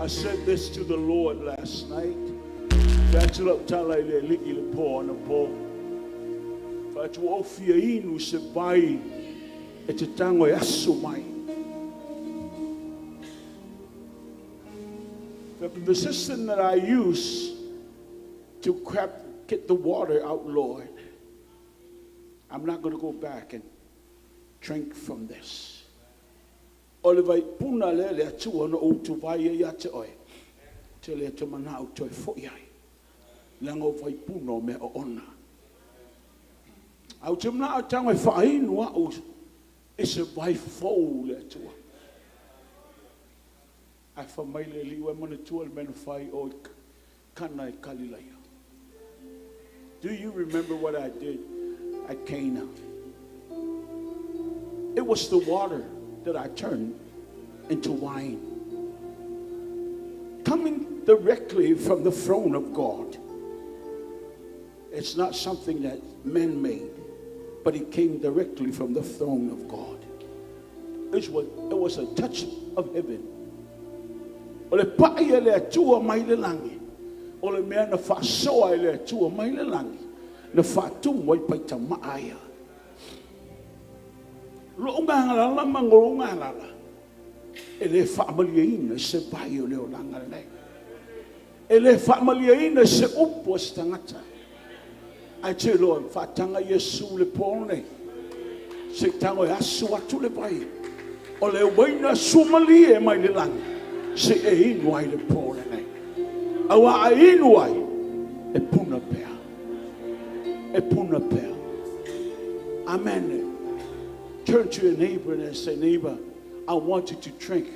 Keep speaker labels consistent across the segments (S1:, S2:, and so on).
S1: I said this to the Lord last night. Fai atu lau tala i le Alii i le pō anapo. Fai atu ua ou fia inu i se vai e te tago e asu mai. The system that I use to get the water out, Lord, I'm not going to go back and drink from this. O le vai puna lea le Atua na ou utuvai ai ia te oe. Te le te manao toe foi ai. Leaga o vai puna o mea oona. Ae ou te manao e tago e faainu au i se vai fou le Atua. Ae fai mai le Alii, ua e manatua le mea na fai o i Kana i Kalilaia. Do you remember what I did at Cana? It was the water that I turned into wine. Coming directly from the throne of God. It's not something that men made, but it came directly from the throne of God. It was a touch of heaven. O le pai e le Atua mai le lagi. O le mea na faasoa e le Atua mai le lagi. Na faatumu ai paitamaa ia. Lou galala ma lou galala. E le faamalieina se vai o le olaga lenei. E le faamalieina se upu a se tagata. Ae te iloa, faataga Iesu le pō nei. Se i tago e asu atu le vai. O le uaina suamalie mai le lagi. Se e inu ai le pō lenei. Aua a inu ai, e puna pea. E puna pea. Amen. Turn to your neighbor and say, neighbor, I want you to drink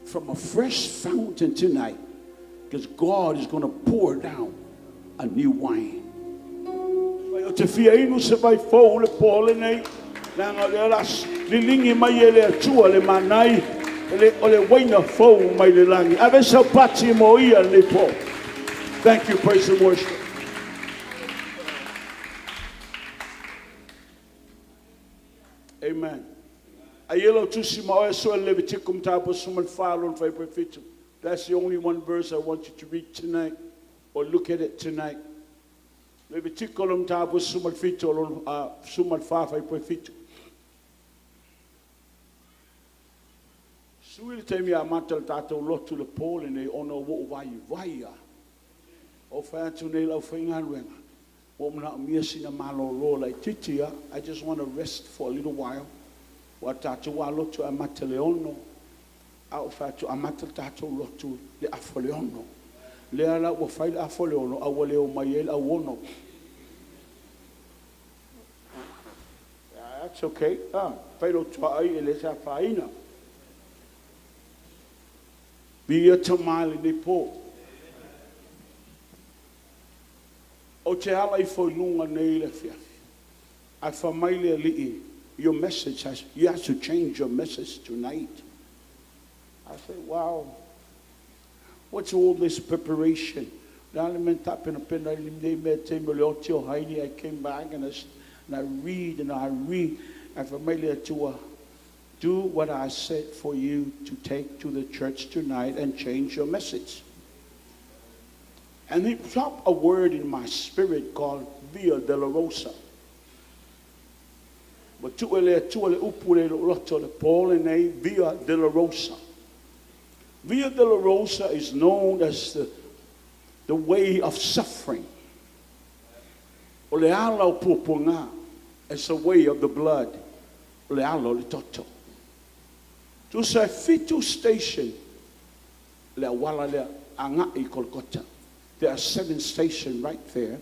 S1: from a fresh fountain tonight, because God is going to pour down a new wine. Ou te fia inu se vai fou le pō lenei. Leaga o lea o le a lilingi mai e le Atua le manai o le uaina fou mai le lagi. Ave sau pati mo ia lenei pō. Thank you, praise and worship. Amen. Ai e lau tusi ma oe so e Levitiko mataupu 14 lona fuaiupu 7. That's the only one verse I want you to read tonight or look at it tonight. Levitiko lo mataupu 17 lona 14 fuaiupu 7. Sui le taimi e amata le tatou lotu le pō lenei ona ua ou vaivai lava. O fai atu nei lau faigaluega, ua ou manaomia sina malōlō laitiiti lava. I just want to rest for a little while. Ua tatou lotu e amata le 6. A ou fai atu amata le tatou lotu le 5:30. Lea la ua fai le 5:30, a ua le o mai ai le au 6. Yeah, that's okay. Fai lo tuai e le sa whaina. Via ta mai lenei pō. O te ala i foi lunga nei le afiafi. Ae fai mai le Alii, you have to change your message tonight. I said, wow, what's all this preparation? Le ale men ta pena pena i nei mea te mo le oti o haini. I came back and I read and I read. Ae fai mai le Atua, do what I said for you to take to the church tonight and change your message. And he dropped a word in my spirit called Via Dolorosa. Ua tuu e le Atua le upu le loto le pō lenei, Via Dolorosa. Via Dolorosa is known as the way of suffering. O le ala o puapuaga. It's the way of the blood. O le ala o le toto. Tusa e 7 station le auala lea agai i Kolokota. There are 7 stations right there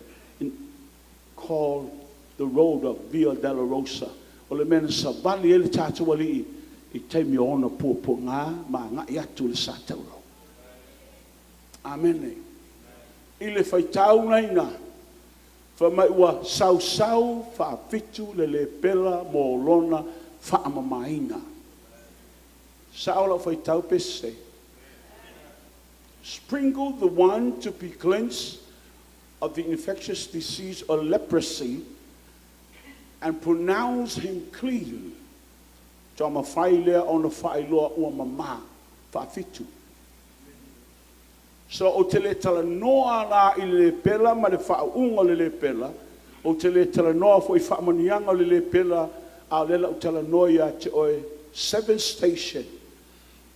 S1: called the road of Via Dolorosa. O le mea na savali ai le tatou Alii i taimi o ona puapuaga ma agai atu le satauro. Amen. I le faitau naina, fai mai ua sausau faafitu le lepela mo lona faamamaina. Sao lau faitau pe se. Sprinkle the one to be cleansed of the infectious disease or leprosy and pronounce him clean. Toa mafai lea ona faailoa ua mamā, faafitu. So ou te le talanoa la i le lepela ma le faauuga o le lepela, ou te le talanoa foi i faamanuiaga o le lepela, a o lea o le a ou talanoa ia te oe, seven station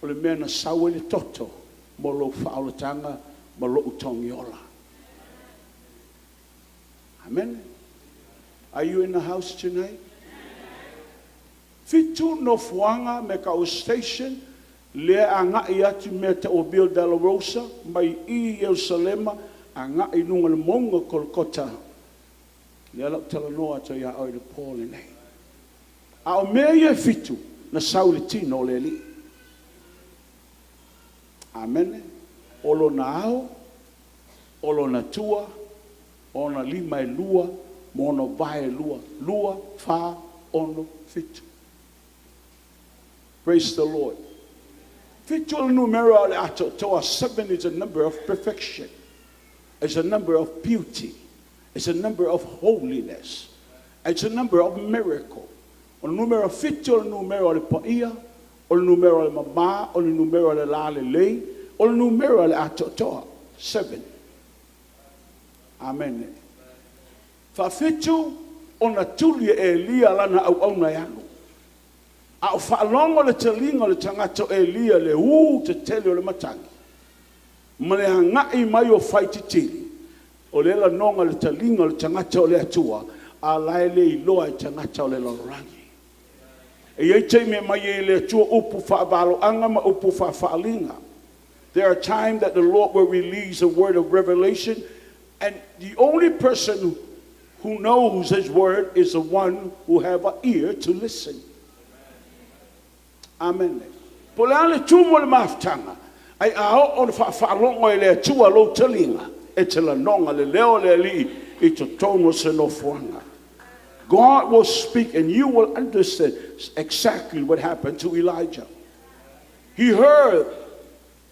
S1: o le mea na sau ai le toto mo lou faaolataga ma lou togiola. Amene. Are you in the house tonight? 7 nofoaga me tau station lea agai atu mea tau o Via Dolorosa mai i Ierusalema agai i luga o le mauga o Kolokota. Lea la ou talanoa atu ia oe i le po lenei. A o mea ia e 7 na sau i le tino o le Alii. Amene. O lona ao, o lona tua, o ona lima e 2, ma ona vae e 2. 2, 4, 6, 7. Praise the Lord. 7 o le numera o le atoatoa. 7 is a number of perfection. It's a number of beauty. It's a number of holiness. It's a number of miracle. O le numera 7 o le numera o le paia, o le numera o le mama, o le numera o le lalelei, o le numera o le atoatoa. 7. Amen. Faafitu ona tuli e Elia lana auauna e alu. A o faalogo le taliga o le tagata o Elia le ū tetele o le matagi, ma le agai mai o faititili, o le lanoga le taliga o le tagata o le Atua, a la e le iloa e tagata o le lalolagi. E i ai taimi e aumai ai e le Atua upu faavaloaga ma upu faafaaaliga. There are times that the Lord will release a word of revelation, and the only person who knows His word is the one who have an ear to listen. Amen. Po le a le tumu o le mafutaga, ai a oo le faafaalogo e le Atua lou taliga, e te lanoga le leo o le Alii i totonu o se nofoaga. God will speak and you will understand exactly what happened to Elijah. He heard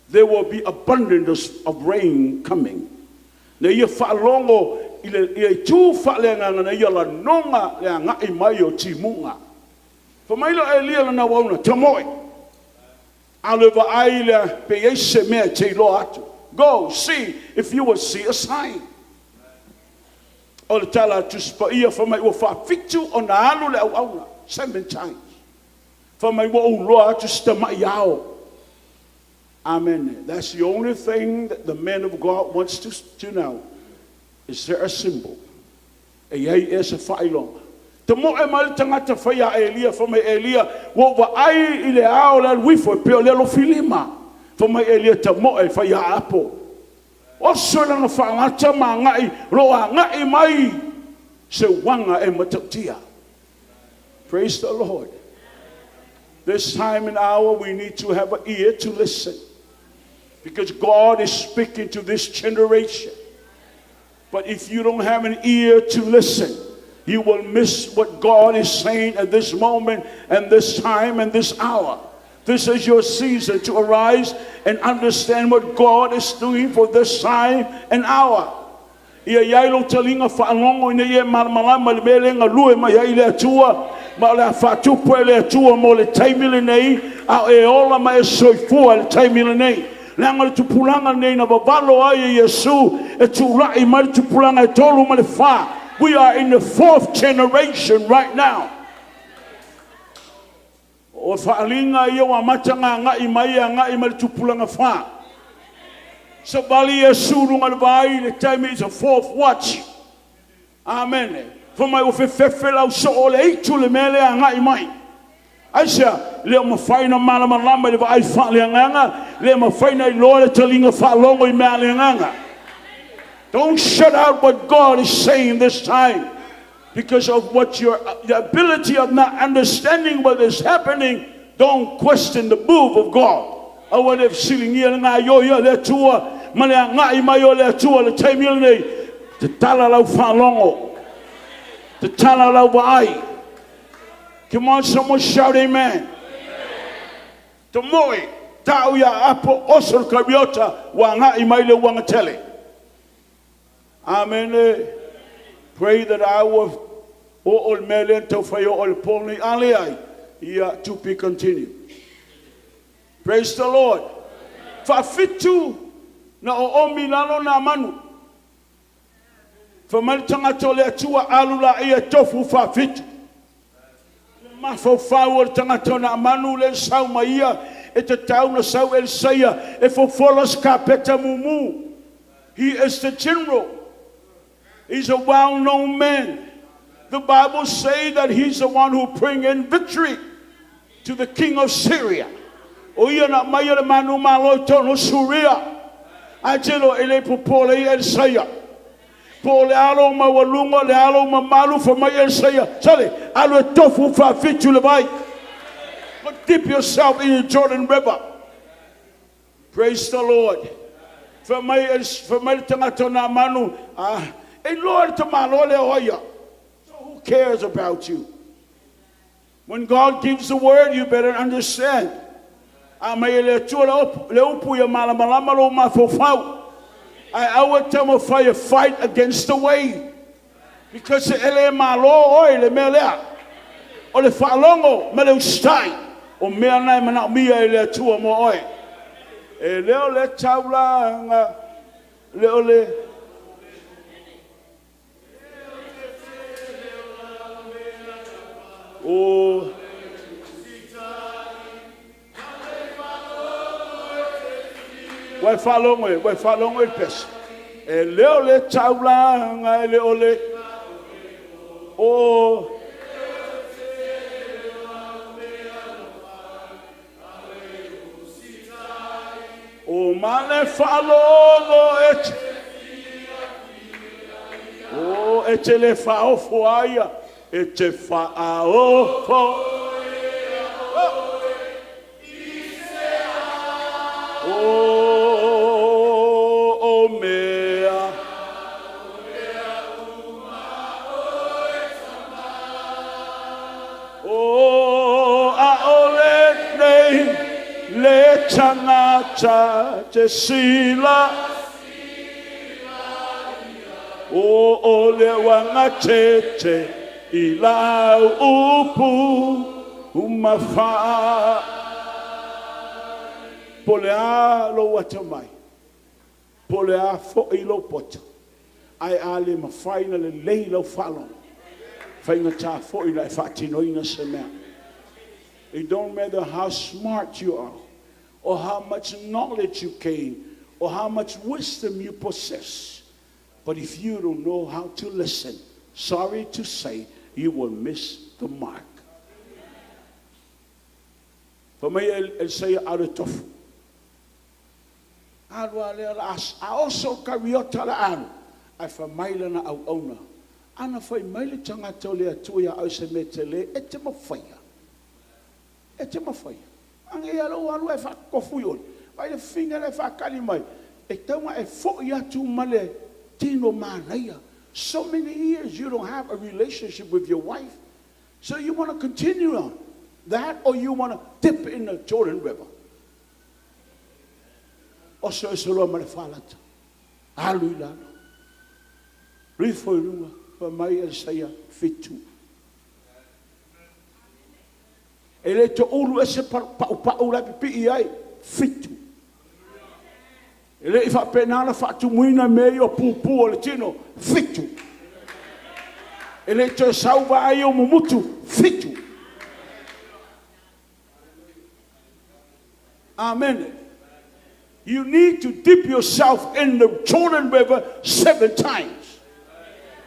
S1: there will be abundance of rain coming. Na ia faalogo i le ia itu faaleagaga na ia lanoga le agai mai o timuga. Fai mai le Elia lana auauna, tamoe. A le vaai lea pe i ai se mea e te iloa atu. Go see if you will see a sign. O le tala a Tusi Paia fai mai ua faafitu ona alu le auauna. 7 times. Fai mai ua ou iloa atu si tamai ao. Amen. That's the only thing that the man of God wants to know. Is there a symbol? E i ai ea se faailoga. Tamoe mai le tagata fai a Elia, fai mai Elia, ua ou vaai i le ao le alu ifo e pei o le alofilima. Fai mai Elia, tamoe fai a apo. Oso i lana faalata ma agai, o lo o agai mai se uaga e matautia. Praise the Lord. This time and hour we need to have an ear to listen. Because God is speaking to this generation. But if you don't have an ear to listen, you will miss what God is saying at this moment and this time and this hour. This is your season to arise and understand what God is doing for this time and hour. Ia i ai lou taliga faalogo ina ia e malamalama i le mea lea e galue mai ai le Atua, ma o le a faatupu e le Atua mo le taimi lenei, a o e ola ma e soifua i le taimi lenei. Leaga o le tupulaga lenei na vavalo ai e Iesu e tulai mai le tupulaga e 3 ma le 4. We are in the 4th generation right now. O faaaliga ia ua amata ona agai mai, agai mai le tupulaga 4. Savali Iesu luga le vai le taimi is a 4th watch. Amen. Fai mai ua fefefe lau soo o le aitu le mea lea agai mai. Aisea, le o mafai na malamalama i le vaai faaleagaga, le mafai na iloa le taliga faalogo i mea aleagaga. Don't shut out what God is saying this time because of what your the ability of not understanding what is happening. Don't question the move of God. Aua le fesiligia le gaoioi a le Atua ma le agai mai o le Atua le taimi lenei. Tatala lau faalogo. Tatala lau vaai. Come on, someone shout amen. Tamoe, tau ia apo, oso le kariota, ua agai mai le uaga tele. Amen. Pray that I will o o le mea lea na taufai o o le pō nei ale ai, ia to be continued. Praise the Lord. Faafitu Na oomi i lalo Naamanu. Fai mai le tagata o le Atua, Alu laia e tofu faafitu. Le mafaufau o le tagata o Naamanu lea na sau ma ia, e tatau ona sau Elisaia e fofola se kapeta mumu. He is the general. He's a well-known man. The Bible say that he's the one who bring in victory to the king of Syria. O ia na aumaia le manumalo i totonu o Suria. Ae te iloa e le i popole ia Elisaia. Po o le a lou maualuga, o le a lou mamalu, fai mai Elisaia, sole, alu e tofu faafitu i le vai. Go dip yourself in the Jordan River. Praise the Lord. Fai mai le tagata o Naamanu, ah, e iloa e le tamaloa lea o ai au. So who cares about you? When God gives the word, you better understand. A aumai e le Atua le upu ia malamalama lou mafaufau. Ae aua e taumafai e fight against the wave. Because e le malo oe i le mea lea. O le faalogo ma le usitai, o mea na e manaomia e le Atua mo oe. E le o le taulaga, le o le. O. Ua e faalogo e, ua e faalogo i le pese. E le o le taulaga, e le o le. O. O ma le faalogo e te. O e te le faaofo a ia. E te faaofo. O o mea. O a o le nei le tagata te sila. O o le uagatete i lau upu ma fa. Po o le a lou atamai, po o le a foi lou poto, ae a le mafai ona lelei lau faalogo, faigata foi ona e faatinoina se mea. It don't matter how smart you are, or how much knowledge you gain, or how much wisdom you possess. But if you don't know how to listen, sorry to say, you will miss the mark. Fai mai Elisaia, alu e tofu. Alu a lea la a oso le kariota le alu. Ae fai mai lana auauna, ana fai mai le tagata o le Atua ia au i se mea tele, e te mafaia. E te mafaia. Age ia lou alu e faakofu i ole. Vai le fafine lea e faatali mai, e tatau ona e foi atu ma le tino manaia. So many years you don't have a relationship with your wife. So you want to continue on that or you want to dip in the Jordan River? Oso ese loa ma le falata. Alu i lalo. Rifo i luga. Fai mai Elisaia, fitu. E le toulu ese paupau la e pipii ai. Fitu. E le i faapena ona faatumuina mea ia o pupu o le tino. Fitu. E le i toe sau vaai o mumutu. Fitu. Amen. You need to dip yourself in the Jordan River 7 times.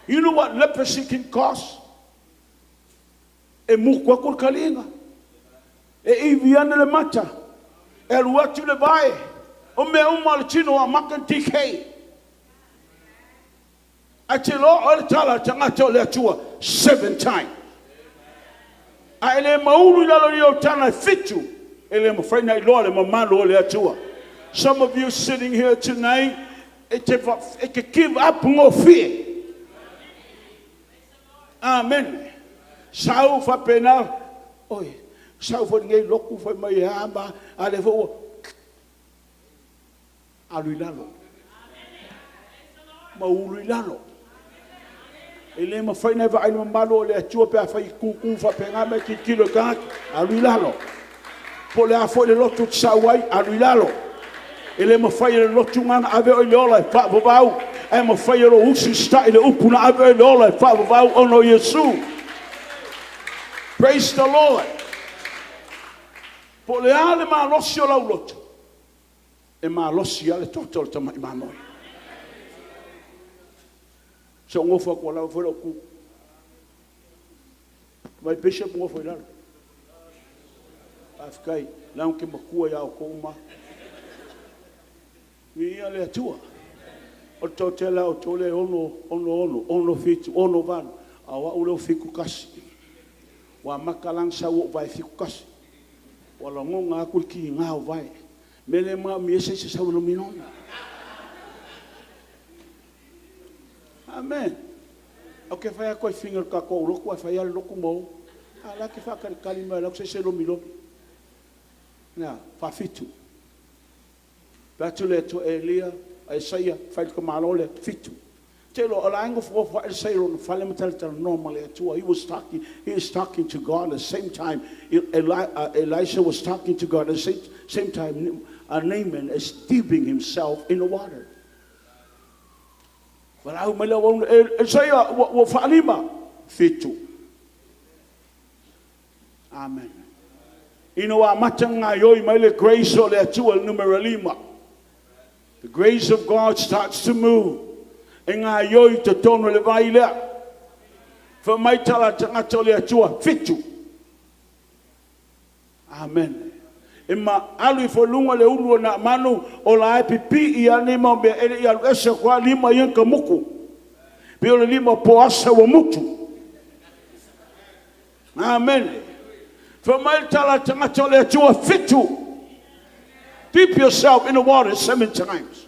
S1: You know what leprosy can cause? E muku atu le kaliga. E ivi ane le mata. E alu atu le vae. O mea uma o le tino a maka DK. Ae te iloa oe le tala a le tagata o le Atua 7 times. A e le maulu i lalo i Ioritana e 7, e le mafai ona iloa le mamalu o le Atua. Some of you sitting here tonight, e te give up gofie. Amen. Sau faapena, oi, sau foi lenei lotu fai mai e a ma, a le foi ua alu i lalo. Maulu i lalo. E le mafai ona e vaai le mamalu o le Atua pe a fai tutu faapena ma e tilotilo i tagata, alu i lalo. Po o le a foi le lotu e te sau ai, alu i lalo. E le mafai e le lotu lena na ave oe i le ola e faavavau, ae mafai e lou usiusitai i le upu na ave oe i le ola e faavavau ona o Iesu. Praise the Lord. Po o le a le malosi o lau lotu, e malosi lava le toto o le tamai mamoe. Se i ou nofo atu ua lava foi lou tu. Vai Bishop nofo i lalo. Faafetai, leaga ou te matua ia outou uma lava. Viia le Atua. O le toatele lava o outou lea e 6, 6, 6, 7, 6, 8, a o au lea ua 71. Ua amata la ona sau ou vae 71. Ua lagona atu le tiga o vae. O le mea lea e manaomia ai se isi e sau e lomilomi. Amen. Ou te fai atu i fine o le tatou lotu ae fai lava le lotu ma o. A o la e te faatalitali mai e alu atu se isi e lomilomi. E a? Faafitu. Fai atu le Atua, Elia, Isaia, fai i le tamaloa lea, fitu. Ou te iloa o la e nofonofo lava Isaia i lona fale ma talatalanoa ma le Atua. He was talking, he is talking to God at the same time. Elisha was talking to God at the same, same time. Naaman is dipping himself in the water. Valaau mai le auauna, Isaia, ua, ua faalima. 7. Amen. Ina ua amata ona gaoioi mai le grace o le Atua i le numera 5. The grace of God starts to move. E gaoioi i totonu o le vai lea. Fai mai tala a le tagata o le Atua, 7. Amen. E ma alu ifo i luga le ulu o Naamanu, o la e pipii lava nei mau mea, e le i alu ese atu lava lima ia na tamutu. Pei o le lima o Poasa ua mutu. Amene. Fai mai le tala a le tagata o le Atua, 7. Dip yourself in the water seven times.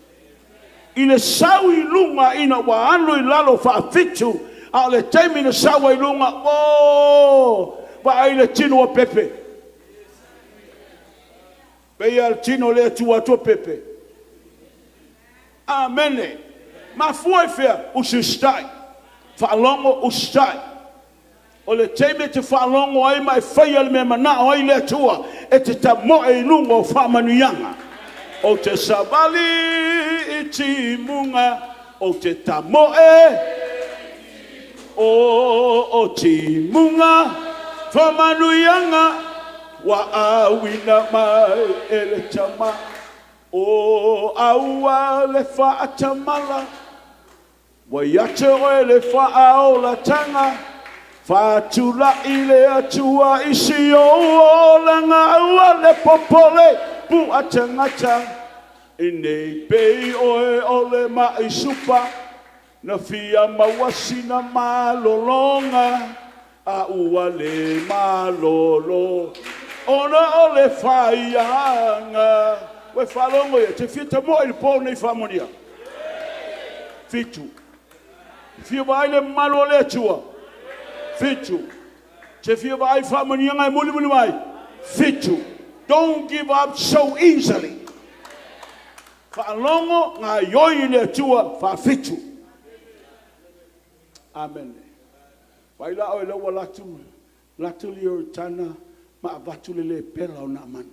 S1: I le sau i luga ina ua alu i lalo faafitu, a o le taimi na sau ai i luga, o vaai le tino ua pepe. Pei lava le tino lea e tu atu o pepe. Amene. Mafua i fea? Usiusitai. Faalogo, usitai. O le taimi e te faalogo ai ma e faia le mea e manao ai le Atua, e te tamoe i luga o faamanuiaga. Ou te savali i timuga, ou te tamoe o timuga, faamanuiaga ua auina mai e le Tama. O aua le faatamala, ua ia te oe le faaolataga, faatulai le Atua i si ou olaga, aua le popole pu'a tagata, i nei pei oe o le ma'i supa, na fia maua sina malologa, a ua le malolo ona o le faiaga. Ua e faalogo ia, e te fia tamoe i le po lenei i faamanuiaga? 7. Fia vaai le mamalu o le Atua? 7. Te fia vaai faamanuiaga e mulimuli mai? 7. Don't give up so easily. Faalogo gaoioi i le Atua faafitu. Amen. Vai la oe lea ua latu, latu le Ioritana ma avatu le lepera o Naamanu.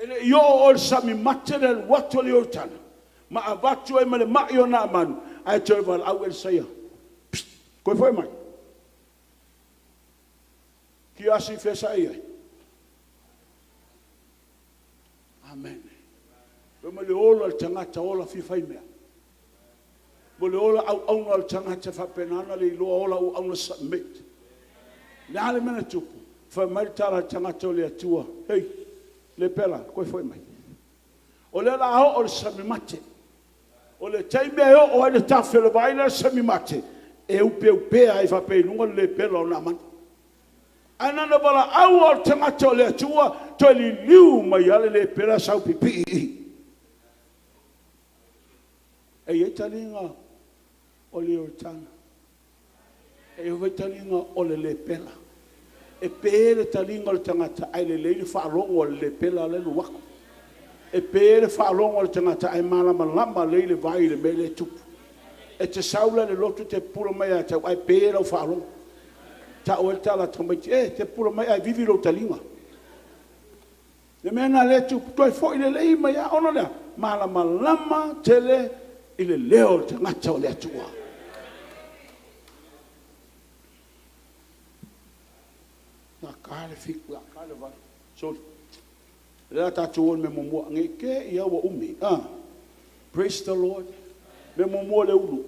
S1: E le i oo oe i le sami mate le alu atu o le Ioritana ma avatu ai ma le mai o Naamanu, ae toe valaau Elisaia. Psst, toe foi mai. Kiasi fea sa e i ai? Amen. Fai mai le ola o le tagata ola fia fai mea. Mo le ola auauna o le tagata e faapena ona le iloa ola auauna submit. Le a le mea na tupu? Fai mai le tala a le tagata o le Atua, hei, lepera, toe foi mai. O lea o le a oo i le sami mate. O le taimi e oo ai le tafe o le vai lea i le sami mate, e upeupea ai faapea i luga le lepera o Naamani. Ae na ona valaau lava o le tagata o le Atua, toe liliu mai lava le lepera sau pipii i i. E i ai taliga o le Ioritana. E i ai foi taliga o le lepera. E pe le taliga o le tagata ae lelei le faalogo a le lepera la e alu atu. E pe le faalogo a le tagata ae malamalama lelei le vai i le mea lea e tupu. E te sau la i le lotu e te pupula mai ia te au ae pe lau faalogo. Tau ai le tala a tamaiti, e, te pupula mai ae vivi lou taliga. Le mea na le tu toe foi le lei mai a ona lea, malamalama tele i le leo o le tagata o le Atua. La ka le fiku, la ka le valu. Sorry. Le a tātou o le mea muamua. Nge ke ia ua umi. Praise the Lord. Mea muamua le ulu.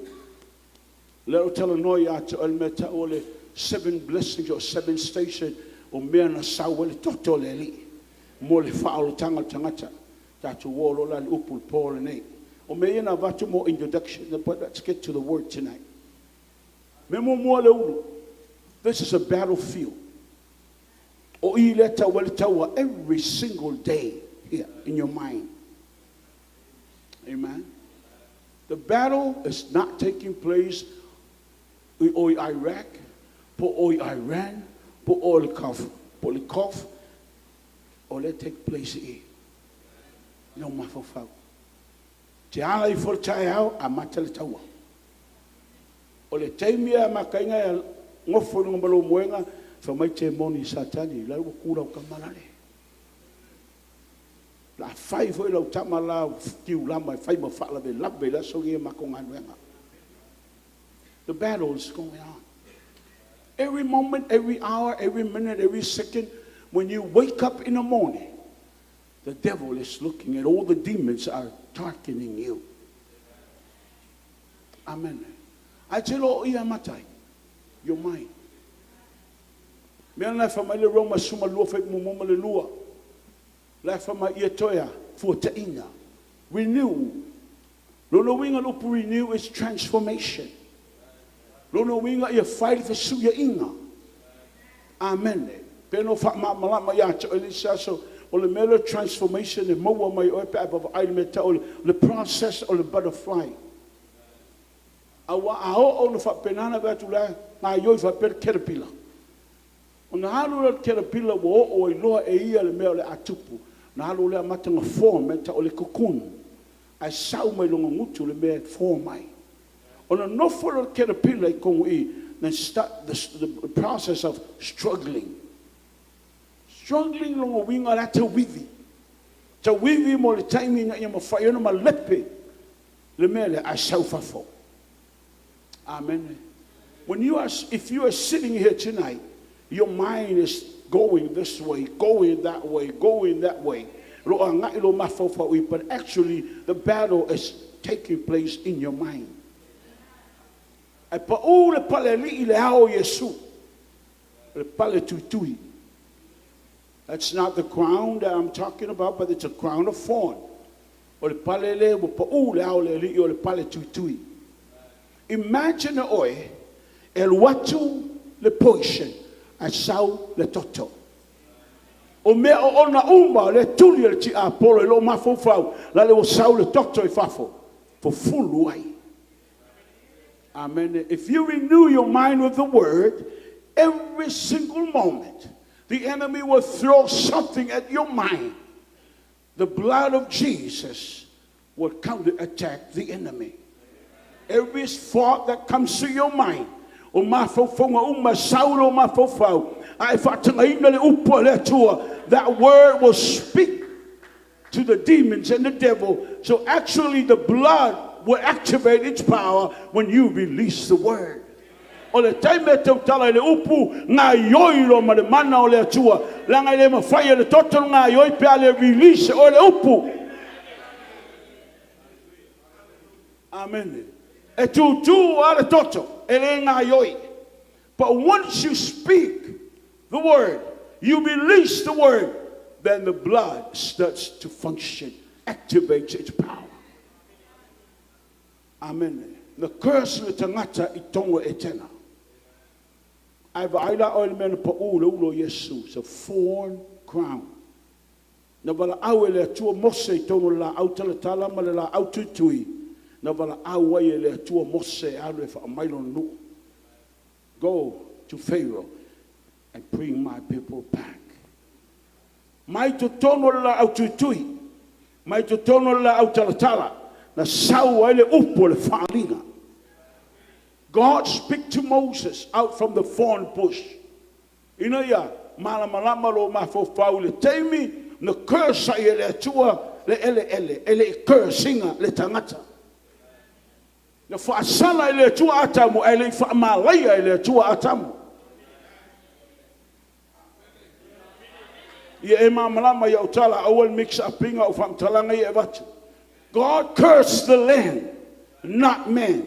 S1: Le o talanoa ia te oe le mea tau o le seven blessings or seven station o mea na sau ai le toto o le Alii mo le faaolataga o le tagata. Tatou o loa la i le upu i le po lenei. O mea ia na avatu mo introduction, but let's get to the word tonight. Mea muamua le ulu. This is a battlefield. O i lea tau ai le taua every single day here in your mind. Amen. The battle is not taking place i o i Iraq, po o i Iran, po o le Gulf, po o le Gulf, o lea take place i i. Lou mafaufau. Te ala ifo le taeao, amata le taua. O le taimi e amataina e nofo i luga ma lou moega, fai mai temoni Satani, la ua tu lau tama lale. La fai foi lau tama la tiulama e fai ma faalavelave i le aso lenei o matou galuega. The battle is going on. Every moment, every hour, every minute, every second, when you wake up in the morning, the devil is looking at all the demons are targeting you. Amen. Ai te lo ia matai. Your mind. Mea na fa mai le Roma suma lua fai mumu ma le lua. La fa mai ia toea fuataina. Renew. Lona uiga le upu renew is transformation. Lona uiga ia fai le fesuiaiga. Amene. Pe no faamalamalama ia te oe le isi aso, o le mea lea transformation e maua mai oe pe a e vaavaai i le mea e tau o le process o le butterfly. Aua a oo ina faapena ona vaai atu la gaoioi faapea le caterpillar. Ona alu lea o le caterpillar ua oo ai loa e ia le mea o le a tupu, ona alu lea amata ona form e tau o le cocoon. Ae sau mai lona gutu le mea e form ai. Ona nofo lea o le caterpillar i totonu i i, then start the process of struggling. Struggling lona uiga o la e tauivi. Tauivi mo le taimi ina ia mafai ai ona malepe le mea lea ae sau fafo. Amen. When you are, if you are sitting here tonight, your mind is going this way, going that way, going that way. Lo o agai lo mafaufau i, but actually the battle is taking place in your mind. Ae pau le pale alii i le ao o Iesu, le pale tuitui. That's not the crown that I'm talking about, but it's a crown of thorn. O le pale le ua pau le ao o le alii o le pale tuitui. Imagine oe e alu atu le poison ae sau le toto. O mea oona uma le tuli e le tiapolo i lou mafaufau, la le ua sau le toto i fafo, fufulu ai. Amen. If you renew your mind with the word, every single moment, the enemy will throw something at your mind. The blood of Jesus will counterattack the enemy. Every thought that comes to your mind, o mafaufauga uma, sau lou mafaufau, ae faatagaina le upu a le Atua, that word will speak to the demons and the devil. So actually the blood will activate its power when you release the word. O le taimi e tautala i le upu, gaioi loa ma le mana o le Atua, leaga e le mafai e le toto le gaioi pe a le release e oe le upu. Amene. E tūtū lava le toto, e le gaioi. But once you speak the word, you release the word, then the blood starts to function, activates its power. Amene. Na curse le tagata i totonu o Etena. Ae vaai la oe i le mea na pau i le ulu o Iesu, it's a thorn crown. Na valaau e le Atua Mose i totonu o le laau talatala ma le laau tuitui, na valaau ai e le Atua Mose e alu e faamai lona nuu. Go to Pharaoh and bring my people back. Mai totonu o le laau tuitui, mai totonu o le laau talatala, na sau ai le upu o le faaaliga. God speak to Moses out from the thorn bush. Ina ia malamalama lou mafaufau i le taimi Na curse ai e le Atua le eleele, e le i curse ina le tagata. Na faasala e le Atua Atamu ae le i faamalaia e le Atua Atamu. Ia e malamalama i au tala, aua le mix up ina o faamatalaga ia e avatu. God cursed the land, not man.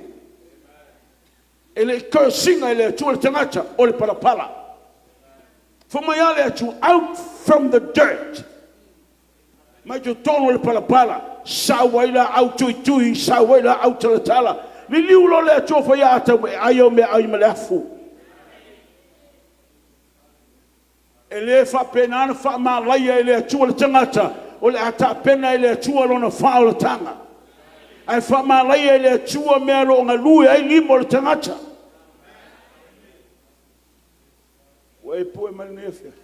S1: E le i curse ina e le Atua le tagata, o le palapala. Fai mai a le Atua, out from the dirt. Mai totonu o le palapala, sau ai laau tuitui, sau ai laau talatala. Liliu loa le Atua fai ia Atamu e ai au meaai ma le afu. E le faapena ona faamalaia e le Atua le tagata o le a tapena e le Atua lona faaolataga. Ae faamalaia e le Atua mea o lo o galue ai lima o le tagata. Ua e pue mai lenei afiafi?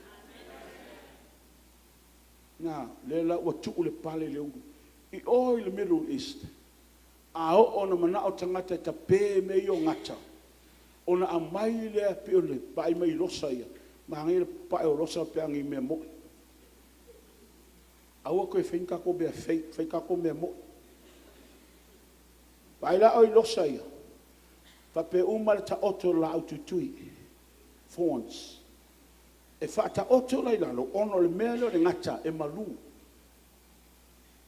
S1: Na, lea la ua tuu le pale i le ulu. I o i le Middle East, a oo ina manao tagata e tape mea ia o gata, ona aumai lea pei o le vaai mai i losa ia, manaia le papae o losa pe a o ni mea moni. Aua le toe faia ni tatou mea fake, fai tatou mea moni. Vaai la oe i losa ia, faapea uma le taoto o le laau tuitui, thorns. E faataoto la i lalo ona o le mea lea o le gata e malu.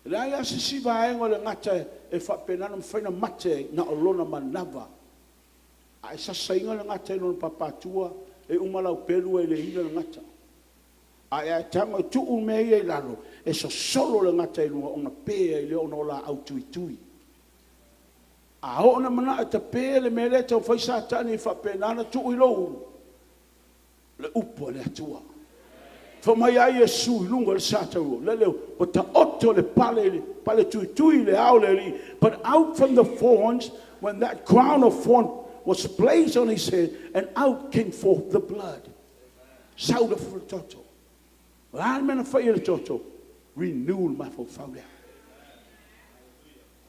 S1: E leai lava se isi vaega o le gata e faapena ona mafai ona mate ai, na o lona manava. A e sasaina le gata i lona papatua, e uma lau pelu e le ina le gata. Ae a e tago e tuu mea ia i lalo, e sosolo le gata i luga ona pe ai lea ona o laau tuitui. A oo ina manao e tape le mea lea e taumafai Satani e faapena ona tuu i lou ulu, le upu a le Atua. Fai mai a Iesu i luga o le sa taua, lele ua taoto le pale, pale tuitui i le ao o le Alii. But out from the thorns, when that crown of thorn was placed on his head, and out came forth the blood. Sau le toto. O le a le mea na fai e le toto? Renew le mafaufau lea.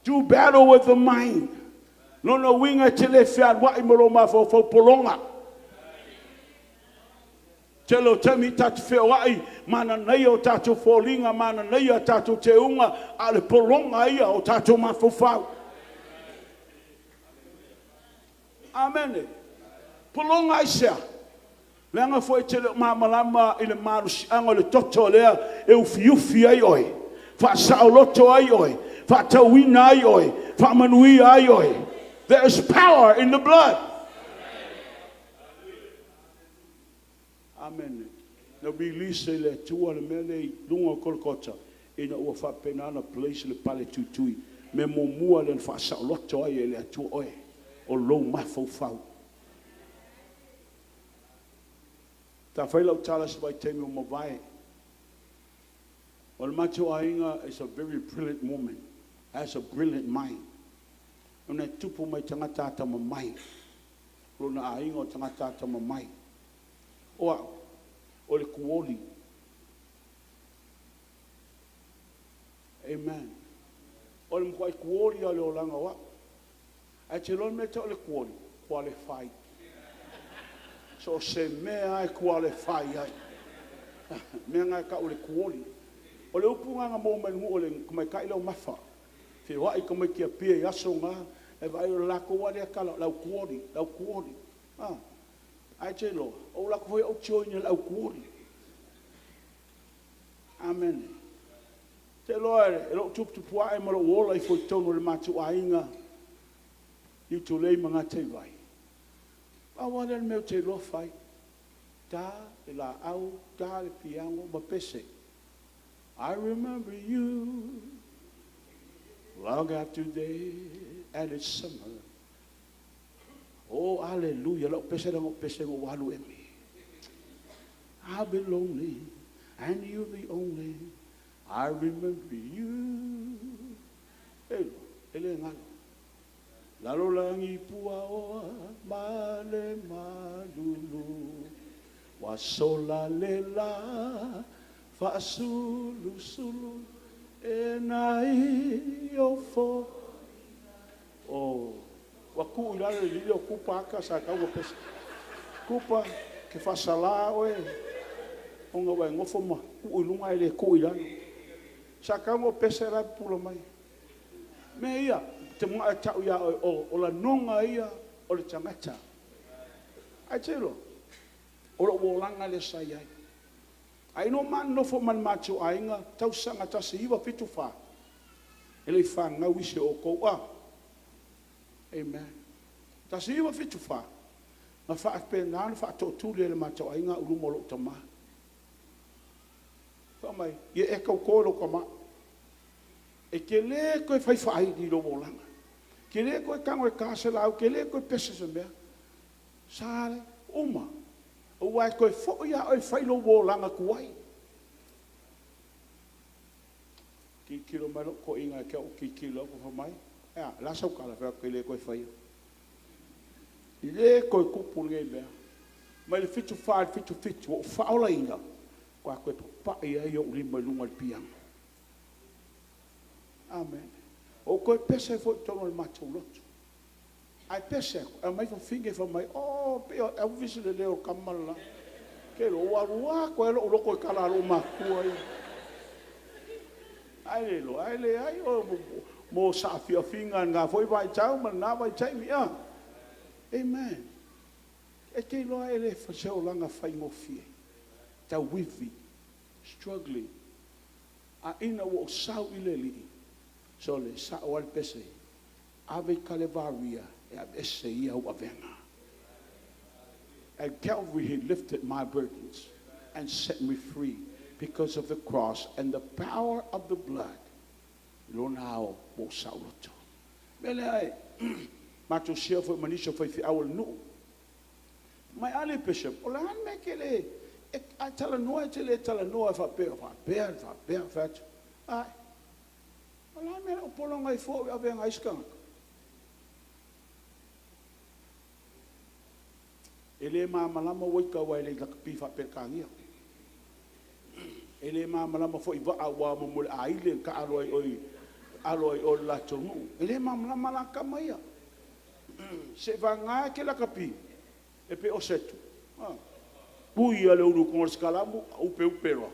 S1: Do battle with the mind. Lona uiga e te le fealuai ma lou mafaufau pologa. Tele o taimi tatou te feoai, mananaia o tatou foliga, mananaia a tatou teuga, a o le pologa ia o tatou mafaufau. Amene. Pologa aisea? Leaga foi e te le o malamalama i le malosiaga o le toto lea e ufiufi ai oe, faasaoloto ai oe, faatauina ai oe, faamanuia ai oe. There is power in the blood. Amene. Na release e le Atua le mea lea i luga o Kolokota ina ua faapena ona place le pale tuitui. Mea muamua lea na faasaoloto ai e le Atua oe, o lou mafaufau. Sa fai lau tala i se vaitaimi ua mavae. O le matou aiga is a very brilliant woman, has a brilliant mind. Ona e tupu mai tagata atamamai. Lona aiga o tagata atamamai. O au, o le tuoli. Amen. O le matuai tuoli lava o le olaga o au. Ae te iloa le mea e tau o le tuoli? Qualify. So o se mea lava e qualify ai. Mea na e tau o le tuoli. O le upu lena na maua mai le nuu o le tamaitai lea o Mafa. Feoai tamaiti Apia i aso na, e vaai o le latou lava lea tala, o le au tuoli, le au tuoli. Ae te iloa, ou alu atu foi au join i le au tuoli. Amene. Te iloa e lou tuputupuae ma lou ola ifo i totonu o le matou aiga i Utulei ma Gataivai. Pau lava lea o le mea ou te iloa fai, ta le laau, ta le piano ma pese. I remember you long after day and it's summer. Oh, hallelujah. Lau pese lea na ou pese ina ua alu emi. I'll be lonely and you're the only. I remember you. E, e le galo. Lalo lagi puaoa ma le malulu. Ua sola le la faasulusulu e nai o fo. Oh, ua tuu i lalo le lili o Kupa ata sa tau ua pese. Kupa, ke faasala oe. Ona ua e nofo ma tuu i luga ae le tuu i lalo. Sa tatau ona ou pese la e pupula mai. Mea ia, ou te manao e tau ia oe, o lagona ia o le tagata. Ae te iloa, o lou olaga lea sa i ai. Ae ina ua ma nonofo ma le matou aiga, tausaga 1974, e le i fanau isi o outou a? Amen. 1974, na faapena ona faatootuli e le matou aiga au i luma o lou tama. Fai mai, ia e tauto i lou tama. E te le toe fai faaili i lou olaga. E te le toe tago e ta se lau, e te le toe pese i se mea. Sa uma, aua e toe foi lava oe e fai lou olaga tuai. Tilotilo mai lou toeaina ia te au, ou tilotilo atu, fai mai, e a, o le a sau tala? Ou fai atu, ou te le toe faia. E le toe tupu lenei mea. Mai le 74 i le 77 ua ou faaolaina, faatoa toe papai ai ou lima i luga o le piano. Amene. Ua ou toe pese foi i totonu o le matou lotu. Ae pese atu, e aumai fafine fai mai, oh, e pei o Elvis le leo o le tama le la. Ou te iloa ua alu atu ai lava lou loto i tala a lou matua ia. Ai le iloa, ae leai, mo saafiafiga i lena foi vaitau ma lena vaitaimi. Amen. E te iloa e le o se olaga faigofie, tauivi, struggling. Ae ina ua ou sau i le Alii, sole, e sao lava le pese, ave i Kalevaria e aveese e ia au avega. At Calvary he lifted my burdens and set me free because of the cross and the power of the blood. I lona ao ua ou saoloto. O le mea lea e matou share foi ma nisi o faifeau o le nuu. Fai mai, a alii Bishop, o le a le mea e te le, a e talanoa e te le talanoa e faapea, faapea, faapea. Ou fai atu, ae, o le a le mea o le a ou pologa ai fua au i avega a isi tagata? E le malamalama uaita aua e le i lakapi faa-Peretania. E le malamalama foi i vaa aua mo le aile na taaalo ai i o i le latou nuu. E le malamalama la tama ia. Seiavagana e te lakapi, e pei o Setu, a, tui lava le ulu i toga o le sikalaumu, upeupe loa.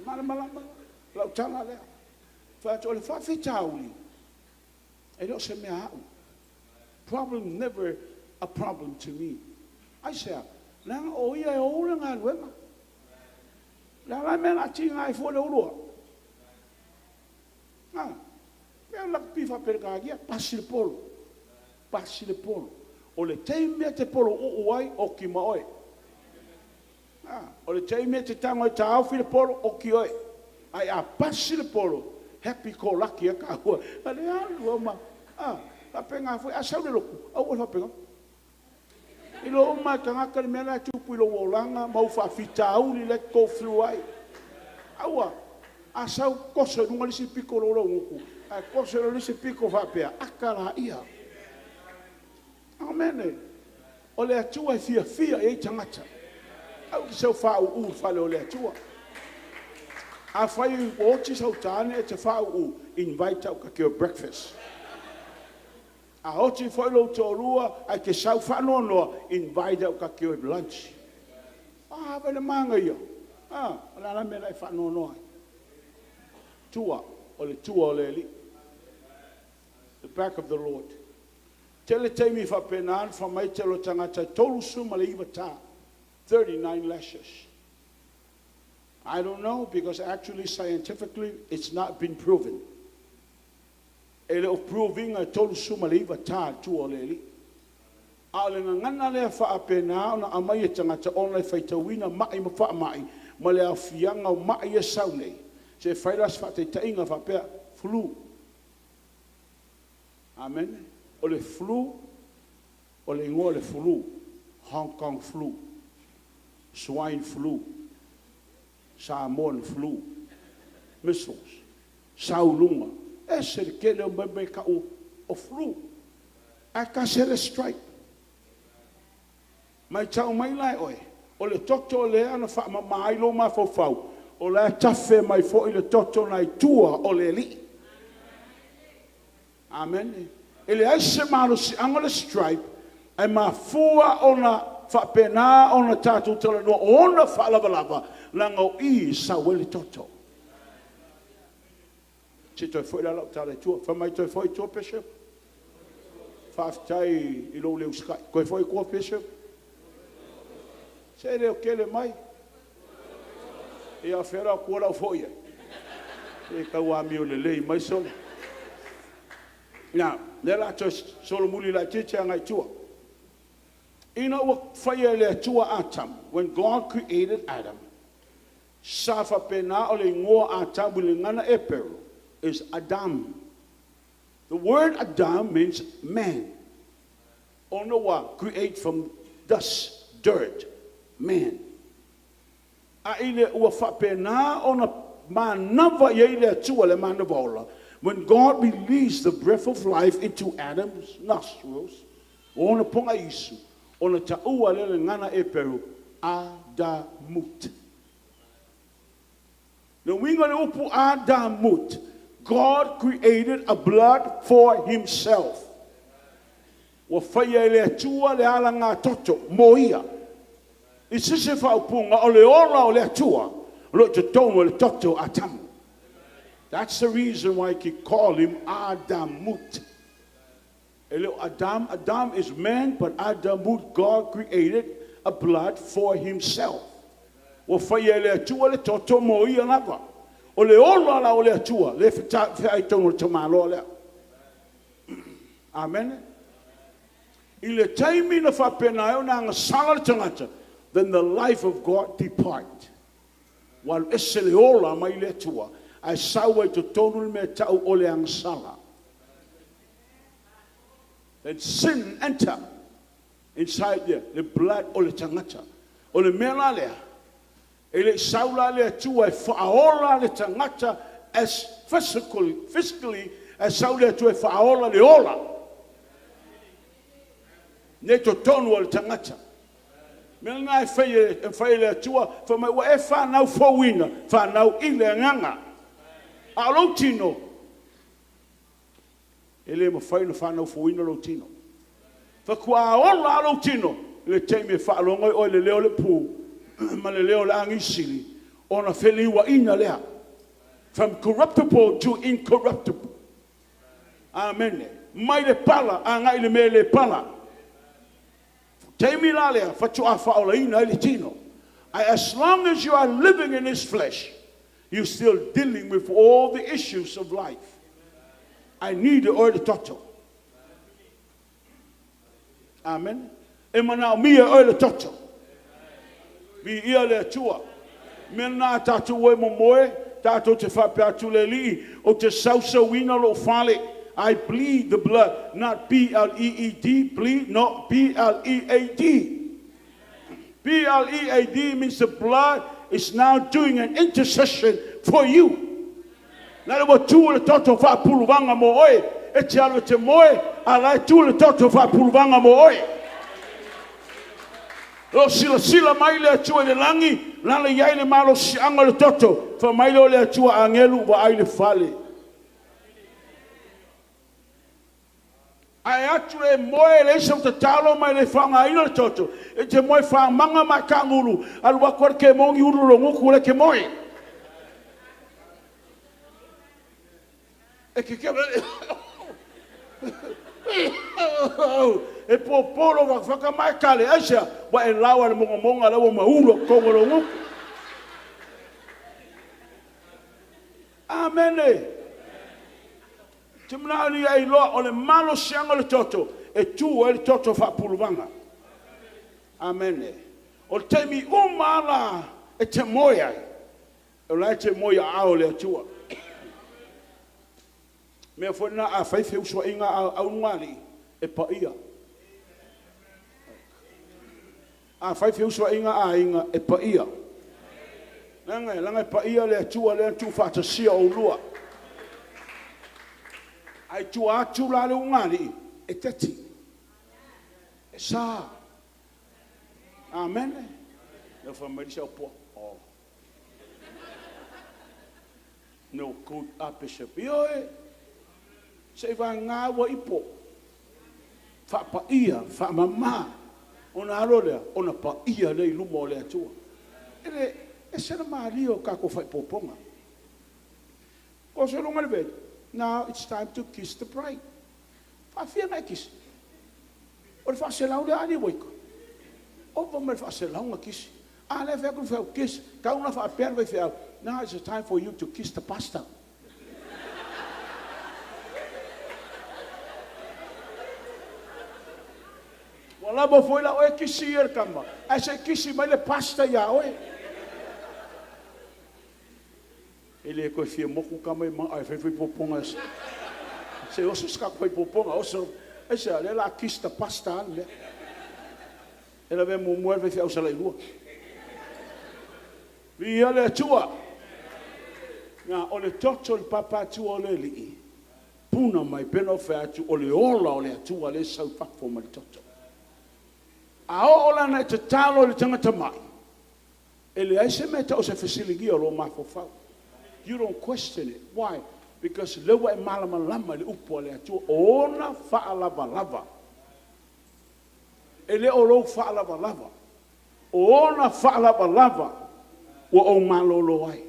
S1: E malamalama la? O lau tala lea. Ou fai atu, o le faafitauli, e le o se mea a'u. Problem never a problem to me. Aisea? Leaga o Ia e ou le galuega. O le a la le mea o le a tiga ai fua le ulu o au? A? Ia lakapi faa-Peretania, pasi le polo, pasi le polo. O le taimi e te polouu ai, oti ma oe. A, o le taimi e te tago ai e taofi le polo, oti oe. Ae a pasi le polo, happy go lucky lava taua. Le alu lava ma… a, faapena foi, a sau i le lotu, aua le faapena. Iloa uma lava e tagata le mea la e tupu i lou olaga ma ou faafitauli la e te go through ai. Aua. A sau toso i luga le isi pito o lou laugutu ae toso i lalo le isi pito faapea, ata laia. Amene. O le Atua e fiafia i ai tagata. Aua e te sau faauu i le fale o le Atua. Afai ua oti sau tane e te faauu, invite au ta te o e breakfast. A oti foi lou toalua ae te sau faanoanoa, invite au ta te o e lunch. A, vaai i le manaia? A, o le a la le mea o le a e faanoanoa ai? Tua, o le tua o le Alii. The back of the Lord. Tele taimi faapena ona fai mai le tele o tagata e 39 ta, 39 lashes. I don't know because actually scientifically it's not been proven. E le o prove ina e 39 ta le tua o le Alii. A o le gagana lea faapena ona aumai e tagata ona e faitauina mai ma faamai ma le aafiaga o mai ia e sau nei. Se i fai la se faataitaiga faapea, flu. Amene. O le flu, o le igoa o le flu, Hong Kong flu, swine flu, Samoan flu, measles, sau i luga, e ese le tele o mea e tau o flu, ae tasi lava le stripe. Matau mai la e oe, o le toto lea na faamama ai lou mafaufau, o la e tafe mai foi le toto lena i tua o le Alii. Amene. E leai se malosiaga o le stripe ae mafua ona Faapena ona tatou talanoa o ona faalavalava leaga o i e sau ai le toto. Se i toe foi la lau tala i tua. Fai mai toe foi i tua Bishop. Faafetai i lou le usitai. Toe foi i tua Bishop. Se leo tele mai. Ia o fea la o tua lau foi ai? Se tau amio lelei mai sole. Now, lea o le a toe solomuli laitiiti agai i tua. Ina ua faia e le Atua Atamu, when God created Adam, sa faapena o le igoa Atamu i le gagana Eperu is Adam. The word Adam means man. Ona ua create from dust, dirt, man. A i le ua faapena ona manava i ai le Atua le manava ola, when God released the breath of life into Adam's nostrils, o ona pogaisu, ona taua lea o le gagana Eperu, Adamut. Le uiga o le upu Adamut, God created a blood for himself. Ua faia e le Atua le alagatoto mo ia. I se isi faaupuga, o le ola o le Atua o lo o i totonu o le toto o Atamu. That's the reason why he call him Adamut. E le o Adam, Adam is man, but Adamut, God created a blood for himself. Ua faia e le Atua le toto mo ia lava. O le ola la o le Atua, le feai totonu o le tamaloa lea. Amen. I le taimi na faapena ai ona agasala le tagata, then the life of God depart. Ua alu ese le ola mai le Atua, ae sau ai totonu le mea tau o le agasala. Then sin enter inside the blood o le tagata. O le mea la lea, e le i sau la le Atua e faaola le tagata as physically, ae sau le Atua e faaola le ola nei totonu o le tagata. Mea lena e fai e le Atua, fai mai ua e fanau fouina, fanau i le agaga. A o lou tino, e le mafai ona fanau fouina lou tino. Faatoa ola lou tino i le taimi e faalogo ai oe i le leo o le pu ma le leo o le agisili, ona feliuaina lea. From corruptible to incorruptible. Amene. Mai le pala agai le mea le pala. Taimi la lea faatoa faaolaina ai le tino. As long as you are living in this flesh, you're still dealing with all the issues of life. I need oe le toto. Amen. E manaomia oe le toto. Viia le Atua. Mea lena tatou e momoe, tatou te faapea atu le Alii, ou te sausauina lou fale. I bleed the blood, not B-L-E-E-D, bleed, no, B-L-E-A-D. B-L-E-A-D means the blood is now doing an intercession for you. Na le ua tu le toto faapuluvaga mo oe, e te alu e te moe, a la e tu le toto faapuluvaga mo oe. O silasila mai le Atua i le lagi, lala i ai le malosiaga o le toto, fai mai lea o le Atua agelu vaai le fale. Ae atu le moe le isa tatalo mai le faaaogaina le toto, e te moe faamaga ma kangulu, alu atu ai le kemoni ulu lo gutu le ke moe. E ke e popolo whaka mai kale aisa wa e lawa le monga monga la ua maulu kongo lo nguku. Amene. Te manao ni ai loa o le malosiaga o le toto e tu ai le toto faapuluvaga. Amene. O le taimi uma ala e te moe ai, o la e te moe a ao le Atua. Mea foi na a fai feusoaiga a aunugali e paia. A fai feusoaiga a aiga e paia. Langa langa e paia le Atua le tu faatasia o lua. Ai tua atu la le ugali e teti. E sa. Amen. Le fa mai sa po. Oh. No good up se pioe. Se va ngā wa ipo. Whapaia, whamama. Ona alu lea, ona paia lea i luma o le Atua. E le ese le malie o tatou faaipoipoga. O se luga le veli, now it's time to kiss the bride. Faafia na e kisi. O le faaselau lea ali ua ita. Ova ma le faaselau na kisi. A lea fai atu le feau kiss, tau na faapea le faifeau, now it's the time for you to kiss the pastor. Ua lava foi la oe kisi ia le tama, ae se i kisi mai le pastor ia oe. E le toe fia motu tama i maga e fai faaipoipoga se oso se tatou faaipoipoga oso. Aisea? Lea o le a kiss the pastor lava le mea. E lavea muamua ai le faifeau salailua. Viia le Atua. Na o le toto i le papaatua o le Alii, puna mai pei ona ou fai atu, o le ola o le Atua lea e sau i fafo mai le toto. A oo la ina e tatalo i le tagata mai, e leai se mea e tau o se fesiligia o lou mafaufau. You don't question it. Why? Because lea ua e malamalama i le upu a le Atua, o ona faalavalava. E le o lou faalavalava, o ona faalavalava ua ou malolo ai.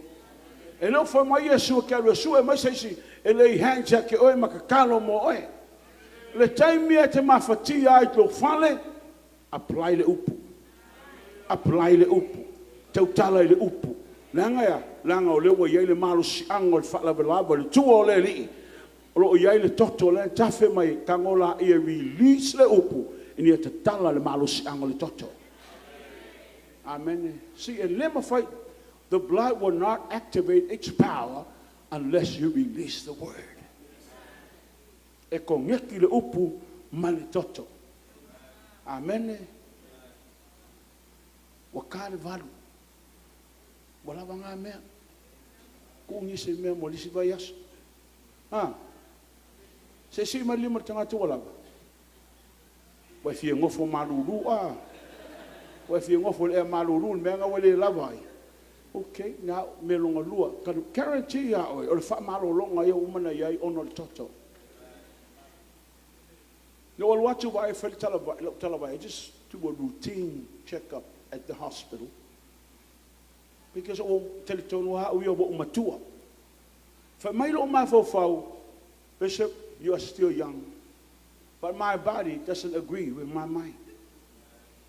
S1: E le o fai mai Iesu e te alu e sue mai se isi e lay hands ia te oe ma tatalo mo oe. O le taimi e te mafatia ai i lou fale, apply le upu. Apply le upu. Tautala i le upu. Leaga e a? Leaga o lea ua i ai le malosiaga o le faalavelave o le tua o le Alii. O lo o i ai le toto lea e tafe mai, tago laia release le upu ina ia tatala le malosiaga o le toto. Amen. See, e le mafai, the blood will not activate its power unless you release the word. E koneki le upu ma le toto. Amen. Ua ka le 8. Ua lava ngā mea. Kuu nisi mea mo lisi vai aso. Ha. Se si mai lima le tagata ua lava. Ua e fia nofo malulu a. Ua e fia nofo i le ea malulu le mea na ua le lava ai. Okay, now me longa lua. Ka guarantee ia oe, o le faamalologa ia ua uma ona i ai ona o le toto. Na ou alu atu vaai e fai le talavai, lau talavai, I just do a routine check-up at the hospital. Because ua ou talitonu lava au ia ua ou matua. Fai mai lou mafaufau, Bishop, you are still young. But my body doesn't agree with my mind.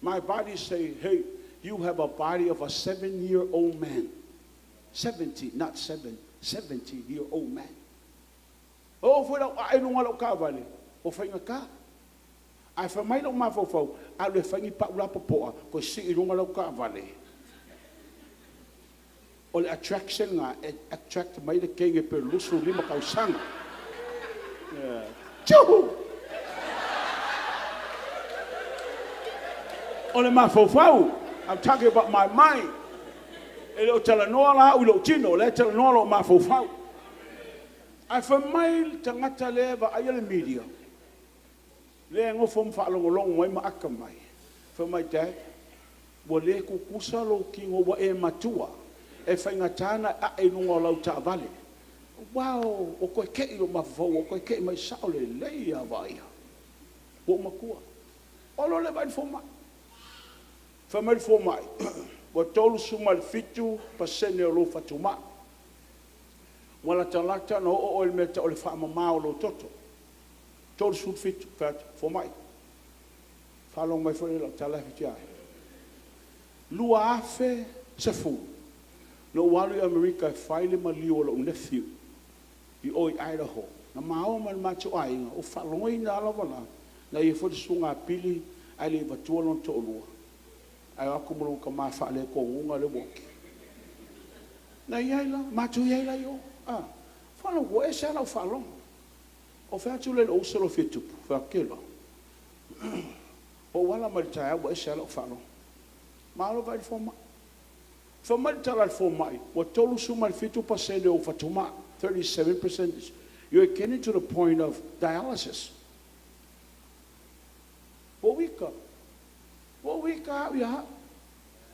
S1: My body say, hey, you have a body of a 7-year-old man. 70, not 7, 70-year-old man. O foi lau ae lunga lau kaavale, o faigata. Ae fai mai lou mafaufau, alu e fai ni pau lapopoa, koe sii lunga lau kaavale. O le attraction nga, e attract mai le teine pe 25 tausaga. Tjuhu! O le mafaufau, I'm talking about my mind. E le o talanoa la au i lou tino, o lea e talanoa lou mafaufau. Ae fai mai le tagata lea e vaaia le media, lea e nofo ma faalogologo mai ma aka mai. Fai mai, Dad, ua le tutusa lou tino ua e matua, e faigata na ae i luga o lau taavale. Wow, o koe kei lou mafaufau, o koe kei mai sao lelei a vaaia. Ua ou matua. O lo le vaai le fomai. Fai mai le fomai, ua 37% o lou fatumai. Ua latalata na oo oe i le mea tau o le faamama o lou toto. 37, fai atu, fomai. Faalogo mai foi le lau tala e whiti ai. 2010, na ou alu i Amerika e fai le maliu o lou nephew i o i Idaho. Na maua ma le matou aiga, o faalogoina lava la, na ia foi le susuga a Pili ae le i avatua lona toalua. Ae o atu ma lona tama faale-tonuga le ua oti. Na i ai la, matou i ai la i o. Ah, faalogo, ua ese lava lau faalogo. O fai atu lea i lou uso lo fia tupu, fai atu ke la. O ou ala mai le taeao ua ese lava lau faalogo. Malo vaai i le fomai. Fai mai le tala a le fomai, ua 37% o ou fatumai, 37%. You're getting to the point of dialysis. Ua ou ika. Ua ou ika au ia au.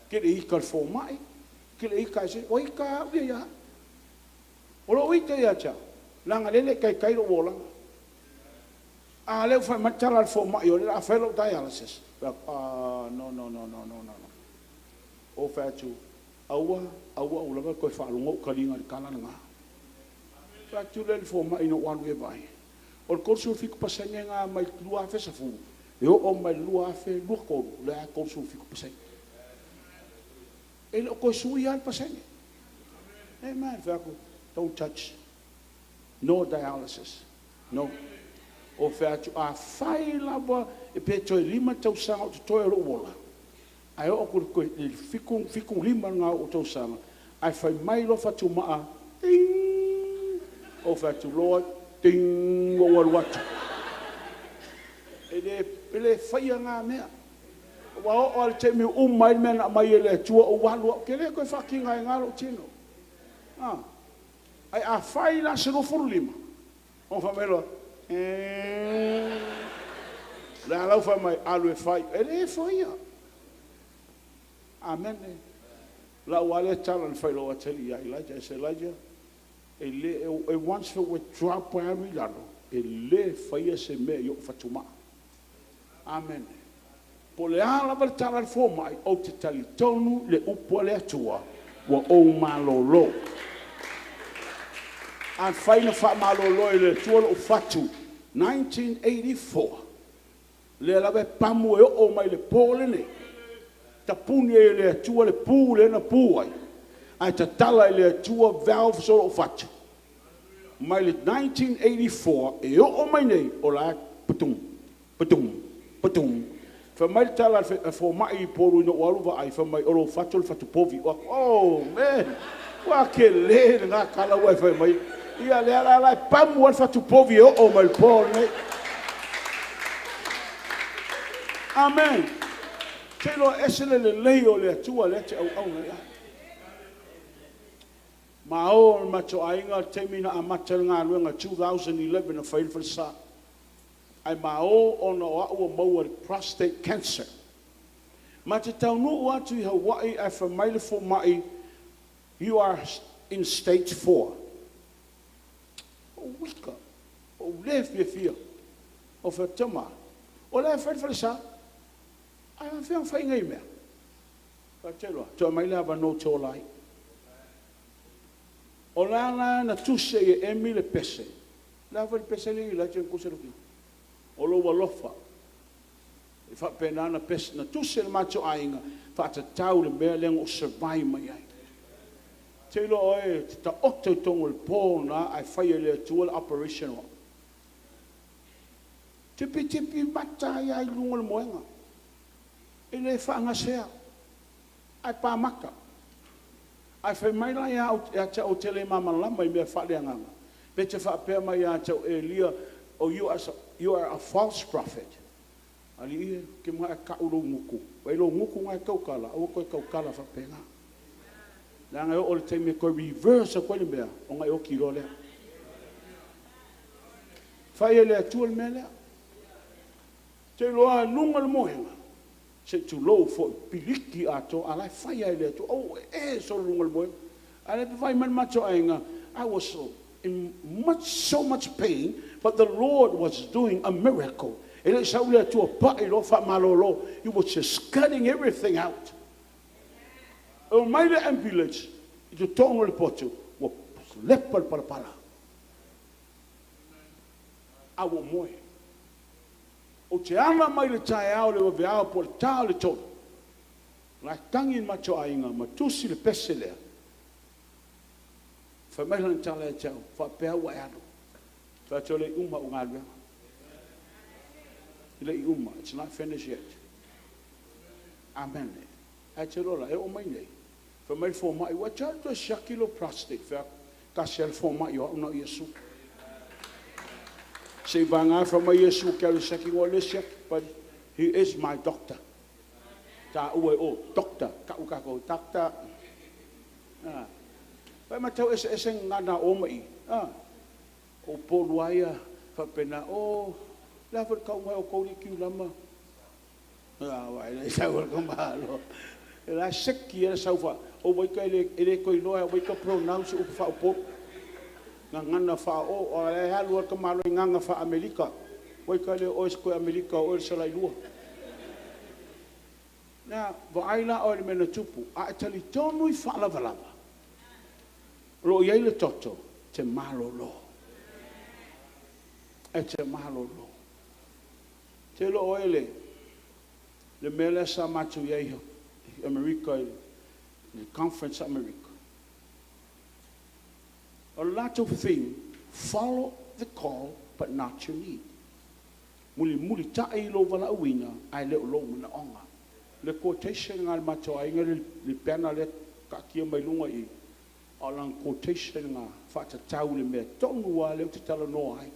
S1: Ke le ika le fomai, ke le ika e se, ua ika au ia ia au. O lou ika ia te au, leaga lele e kaikai lou olaga. A lea ua fai mai le tala a le fomai o lea o le a fai lou dialysis. Fai atu, ah, no, no, no, no, no, no, no. Ou fai atu, aua, aua, aua lava le toe faalogo ou taliga i le tala lena. Fai atu lea i le fomai na ou alu ai e vaai, o le 37% lena mai le 2010 e oo mai le 2023, o lea lava e 37%. E le o toe sui lava le pasene. Amen. Fai atu, don't touch. No dialysis. No. Ou fai atu, afai lava pe toe 5 tausaga o totoe o lou ola, ae oo atu i le 75 lena o ou tausaga, ae fai mai loa fatumaa, ting, ou fai atu, Lord, ting, ua ou alu atu. E le faia na mea. Ua oo lava i le taimi e uma ai le mea na aumai e le Atua ou alu au, ou te le toe faatigaina lou tino. Ae afai la se 25, ona fai mai loa, ee, o le a lau fai mai, alu e fai. E le faia. Amene. O lau lava lea tala na fai i lou atalii ia Elijah. I said, Elijah, e le, e once ua drop e alu i lalo, e le faia se mea i ou fatumaa. Amene. Po o le a lava le tala a le fomai, ou te talitonu le upu a le Atua, ua ou malolo. Afai na faamalolo e le Atua lou fatu 1984, lea lava e pamu e oo mai le po lenei, tapuni ai e le Atua le pu lea na pu ai, ae tatala e le Atua valves o lou fatu. Mai le 1984 e oo mai nei, o la e patum, patum, patum. Fai mai le tala a le fomai i Upolu ina ua alu vaai, fai mai, o lou fatu o le fatu povi. Oh man, ua tele lena tala ua e fai mai. Ia lea la la e pamu ai le fatu povi e oo mai le po lenei. Amen. Se iloa ese le lelei o le Atua lea te auauna i ai. Ma o le matou aiga le taimi na amata le galuega 2011 na fai le falesa. Ae ma o ona o au ua maua i le prostate cancer. Ma te taunuu atu i Hawaii ae fai mai le fomai, you are in stage 4. Ou wika, ou le fiafia. Ou fai atu, tama, o la e fai le falesa. Ae afea fai nei mea. Fai atu, loa, toe mai le avanoa ou te ola ai. O la la na tusi ai e Emi le pese. Le a foi le pese le i la te tusi le o lou alofa. E faapena na pese, na tusi e le matou aiga, faatatau le mea lea na ou survive mai ai. Te iloa oe, te taoto i totonu o le po na ae fai e le Atua le operation o au. Tipi tipi mata ai i luga o le moega. E le faagasea. Ae pamata. Ae fai mai la ia te au te le malamalama i mea faaleagaga. Pe te faapea mai ia te au Elia, oh, you are a false prophet. Ali ia, ke mga kau lou gutu. Vai lou gutu ngai tautala, aua koe tautala faapena. Leaga e oo i le taimi e toe reverse atu ai le mea, ona e oti loa lea. Fai e le Atua le mea lea. Te iloa luga o le moega, se i tulou foi, piliki atoa, a la e fai lava e le Atua. Oh, e solo luga o le moega. A le fai mai le matou aiga, I was so in much, so much pain, but the Lord was doing a miracle. E le sau le Atua pa'i loa faamalolo. He was just cutting everything out. O mai le ambulance i totonu o le potu, ua lepa le palapala. A ua moe. Ou te ala mai le taeao le vaveao po o le ta o le 3. La tagi le matou aiga ma tusi le pese lea. Fai mai lana tala ia te au, faapea ua e alu. Fai atu le uma o galuega. Le i uma, it's not finished yet. Amen. Ae te lola, e oo mai nei. Fai mai le fomai, ua te alu toe siaki lo prostate. Fai atu, tasi a le fomai o au na o Iesu. Se i vāgā fai mai Iesu ke alu siaki ngoa le siaki. But he is my doctor. Ta ua e o, doctor, ka u kako, doctor. Ah. Fai mai tau ese ese ngana o mai. Ah. O polu aia, faapena, o, le a foi le kau mai o kou li kiu lama. Ah, vai, le sau le kamalo. E la seki e sau fa, o wai ka ele koi loa, wai ka pronounce upu fa upo. Nga ngana fa o, o le halu al kamalo i nganga fa Amerika. Ua ita lea o oe o se toe Amerika o oe o le Salailua. Na vaai la oe i le mea na tupu. A e talitonu i faalavalava, o lo o i ai le toto, e te malolo. E te malolo. Ou te iloa o oe le mea lea sa matou i ai i Amerika i le conference a Amerika. O le latou theme, follow the call but not your need. Mulimulitai lou valaauina ae le o lou manaoga. O le quotation lena a le matou aiga le banner lea e taatia mai luga i i, o lana quotation lena e faatatau i le mea tonu lava lea ou te talanoa ai.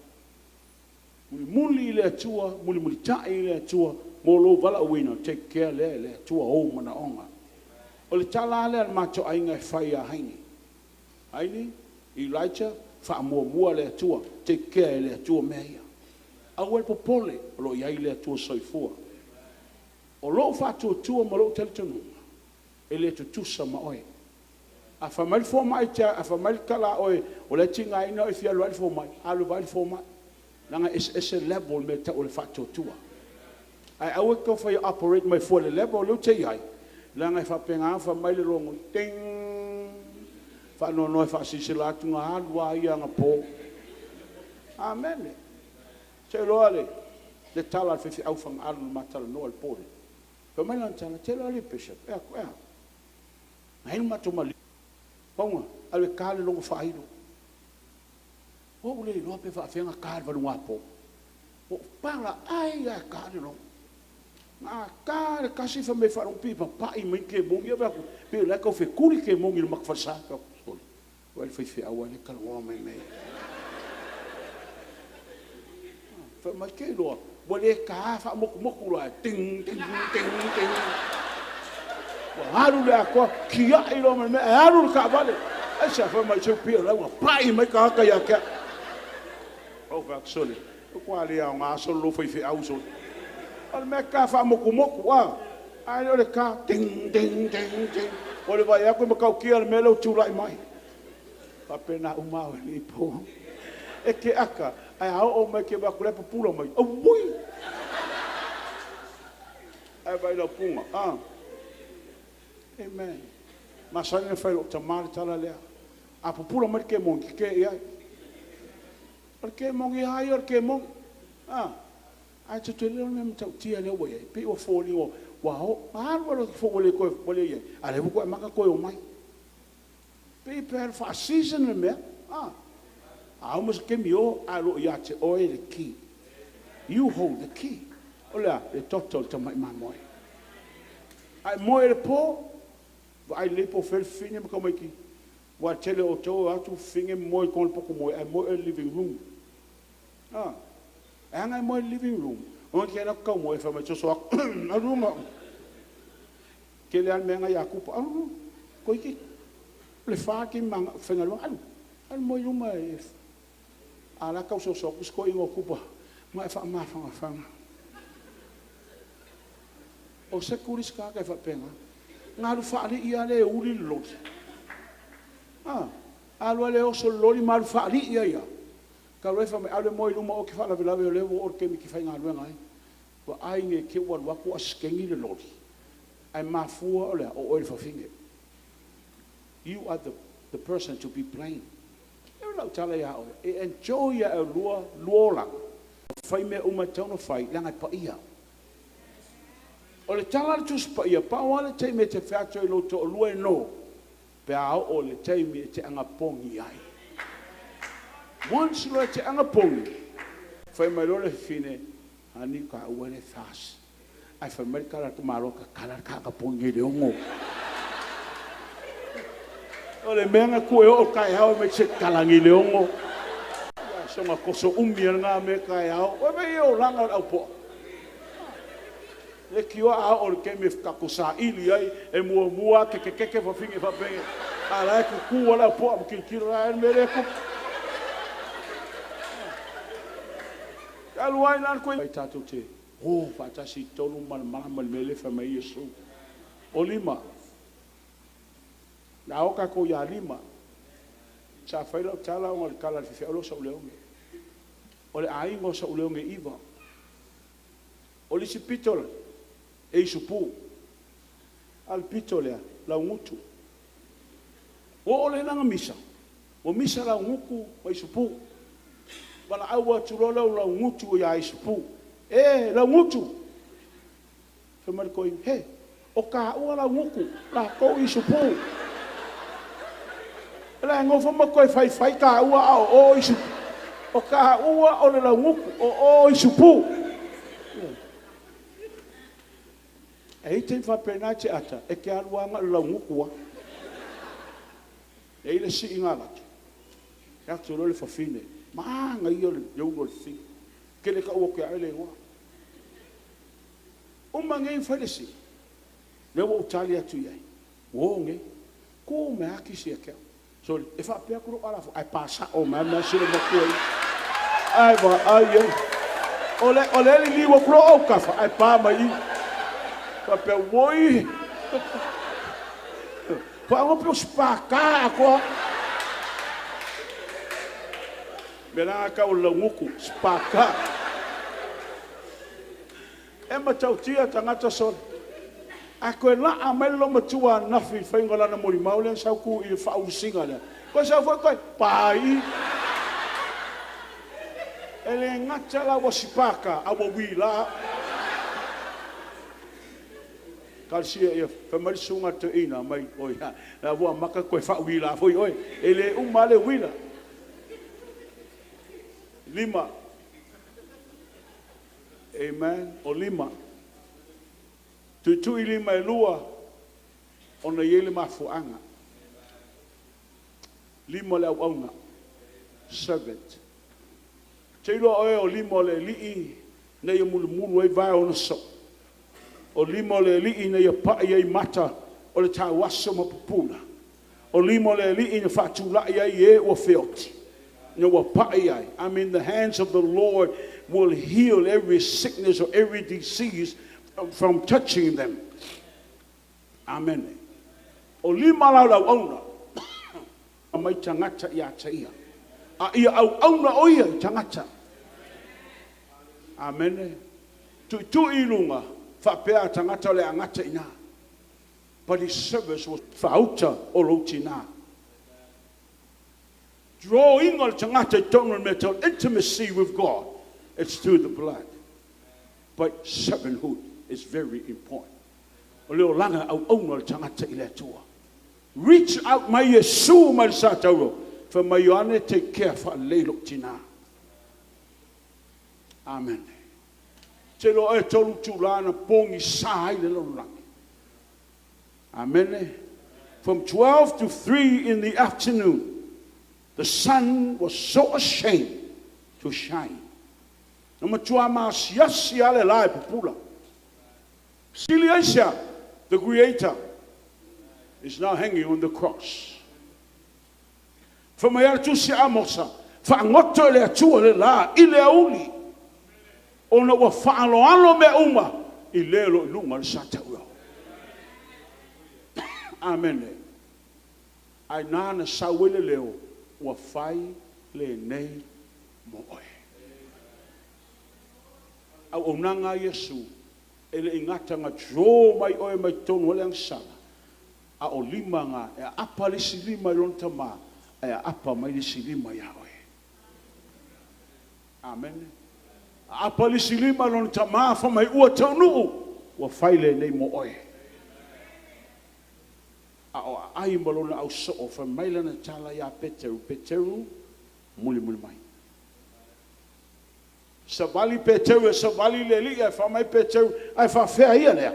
S1: Mulimuli i le Atua, mulimulitai i le Atua mo lou valaauina, take care lea e le Atua ou manaoga. O le tala lava lea a le matou aiga e fai ia Heini, Heini, Elijah, faamuamua le Atua, take care e le Atua mea ia. Aua le popole, o lo o i ai le Atua Soifua. O lou faatuatua ma lou talitonuga, e le tutusa ma oe. A fai mai le fomai, a fai mai le tala a oe o la e tigaina oe e fia alu e vaai le fomai, alu e vaai le fomai, leaga e eseese level o le mea e tau o le faatuatua. Ae aua e te taumafai e operate mai fua i le level lea e te i ai, leaga e faapena ona fai mai le logo, ding, faanoanoa e faasilasila atu na alu lava ia anapo. Amene. Ou te iloa le tala a le faifeau faga-alu na ma talanoa i le po lea, fai mai lana tala, e te iloa alii Bishop, e a atu, e a? Na i ai le matou maliu, pau lena, alu e ta le logo faailo. Ua ou le iloa pe faapefea ona ta i le valugapo. Ua ou palaaai lava e ta le logo. Na ta lava le tasi fai mai i le faalogo pei e papai mai ni kemoni. Ae ou vaai atu pei o la e tau fetuli kemoni i le matou falesa. Ou fai atu, sole, vaai le faifeau a lea e talanoa mai i mea ia. Fai mai, e te iloa ua le taina, faamotumotu loa ae ding, ding, ding, ding. Ua alu i le atoa, tiai loa ma le mea ae alu le taavale. Aisea? Fai mai, se pei o la e ua pai mai tagata ia te au. Ou fai atu, sole, matua le aoga sole lou faifeau sole. O le mea e ta faamotumotu a, ae le o le ta ding, ding, ding, ding. O le vaai atu e matautia le mea lea ua tulai mai. E faapena uma au i lenei po. E te ata, ae a oo mai e te vaai atu o la e pupula mai, auoi! Ae vaai i lau puna, a? Amen. E masani ona fai e lou tama le tala lea, a pupula mai le kemoni, tetee i ai. O le kemoni lava ia o le kemoni. A? Ae tou te le iloa le mea matautia lea ua i ai? Pei ua foliga ua alu alu atu foi ua le toe ua leai, a o lea ua toe amata ona toe omai. Pei pe alu faa-season le mea, a? A uma se taimi o, ae o lo o ia te oe le ki. You hold the key. O le a? Le toto o le tamai mamoe. A e moe i le po, vaai lelei po o fea le fafine ma tamaiti, aua o le tele o outou e o atu fafine ma moe i totonu o le potu moe, ae moe oe i le living room. A. E a ona e moe i le living room? Ona e te alu atu tau moe, fai mai, soso atu, alu i luma. Tele lava le mea lena ia Kupa, alu i luma, toeitiiti. O le 4 le taimi faigaluega, alu, alu moe i luma. A o la e tau soso atu si toeaina o Kupa, ma e faamafanafana. O seku le isi tagata e faapena. Na alu faalii lava lea e uli le loli. A alu lava lea e oso le loli ma alu faalii ai lava. Talu ai fai mai, alu e moe i luma oe ou te faalavelave o lea ua oo le taimi e te faigaluega ai. Vaai ne i te i ua alu atu aseteni le loli, ae mafua o le a? O oe le fafine. You are the person to be blamed. O lau tala ia oe, e enjoy a e lua olaga, fai mea uma e tatau ona fai, leaga e paia. O le tala a le Tusi Paia, pau lava le taimi e te feato i lou toalua e no, pe a oo i le taimi e te anapogi ai. Once loa e te anapogi, fai mai loa le fafine, honey, taua le FAST. Ae fai mai le tala a le tamaloa, tatala le ta anapogi i le 6. O le mea na tuu e oo i le taeao, fai mai se tatala nei i le 6. Ia soona toso umi lava lena mea taeao. Ua vaai i le olaga o le aupoa. Leitioa a oo i le taimi e tatou saili ai, e muamua lava kekekeke fafine faapea, a o la e tutu lava le aupoa ma tilotilo, o le a ea le mea lea e tupu? Talu ai la le tatou te o faatasi i totonu ma malamalama i le mea lea e fai mai ai Iesu. O lima, o le a o tatou ia lima. Sa fai lau tala ona o le tala a le faifeau lea o Sauleone. O le aiga o Sauleone e 9. O le isi pito lea, e isupu. A o le pito lea, laugutu. Ua oo lea ina misa, ua misa laugutu ma isupu. Valaau atu loa lea o laugutu ia Isupu, “E laugutu!” Fai mai le toeaina, “He, o taua laugutu, latou Isupu.” O le a nofo ma toe faifai taua a o o Isupu. O taua o le laugutu, o o Isupu. E i ai taimi faapena e te ata, e te alu lava na o le laugutu lava. E i ai le sii na alu atu, alu atu loa le fafine, manaia le ulu o le fafine. Ou te le tau atu ia oe le igoa. Uma nei ona fai le sii, lea ua ou tali atu i ai, ua o nei. Tu mai lava kisi ia te au, sole, e faapea atu lou alafua, ae pa sao mai lava le mea a si olomatua ia. Ae vaai i ai, o lea e liliu atu loa autafa ae pa mai i i. Faapea, auoi, faailoga pe ua sipaka atoa lava. O le mea la lena e tau o le laugutu, sipaka. E matautia tagata sole, a toe laa mai le loomatua ananafi i le faiga o lana molimau lea na sau tu i i i le faaulusiga lea, toe sau foi toe pa i i. E le gata la ua sipaka, a ua uila. Talosia ia, fai mai le susuga a le toeaina, mai oi a, o la ua amata ona toe faauila foi oe. E le uma lava le uila. Lima. Amen. O lima. Tuitui lima e lua ona e i ai le mafuaaga. Lima o le auauna. Servant. Ou te iloa oe o lima o le alii na ia mulumulu ai vae o ona soo. O lima o le alii na ia pai ai mata o le tauaso ma pupula. O lima o le alii na faatulai ai e ua feoti ina ua pai i ai. I mean, the hands of the Lord will heal every sickness or every disease from touching them. Amene. O lima la o le auauna, aumai tagata ia te ia, a ia auauna o ia i tagata. Amene. Tuitui i luga, faapea a tagata o le a gata i ina. But his service was faauta o lou tina. Draw ina o le tagata i totonu o le mea tau intimacy with God. It's through the blood. But servanthood is very important. O le olaga auauna o le tagata i le Atua. Reach out mai Iesu mai le sa tauro, fai mai, “Ioane, take care, faalelei lou tina.” Amen. Te iloa oe e tolu itula na pogisa ai le lalolagi. Amene. From 12 to 3 in the afternoon, the sun was so ashamed to shine. Na matua maasiasi lava le la e pupula. Sili aisea? The Creator is now hanging on the cross. Fai mai le tusi a Amosa, faagoto e le Atua le la i le aoauli, ona ua faaloalo mea uma i le o lo o i luga o le sa tauro. Amene. Ae na sau ai le leo, ua fai lenei mo oe. Auaunaga a Iesu, e le i gata na draw mai oe mai totonu o le agasala, a o lima na e aapa le isi lima i lona tama, ae aapa mai le isi lima ia oe. Amene. Aapa le isi lima i lona tama, fai mai, ua taunuu, ua fai lenei mo oe. A o aai ma lona ausoo, fai mai lana tala ia Peteru, “Peteru, mulimuli mai.” Savali Peteru e savali le alii, ae fai mai Peteru, “Ae faafefea ia lea?”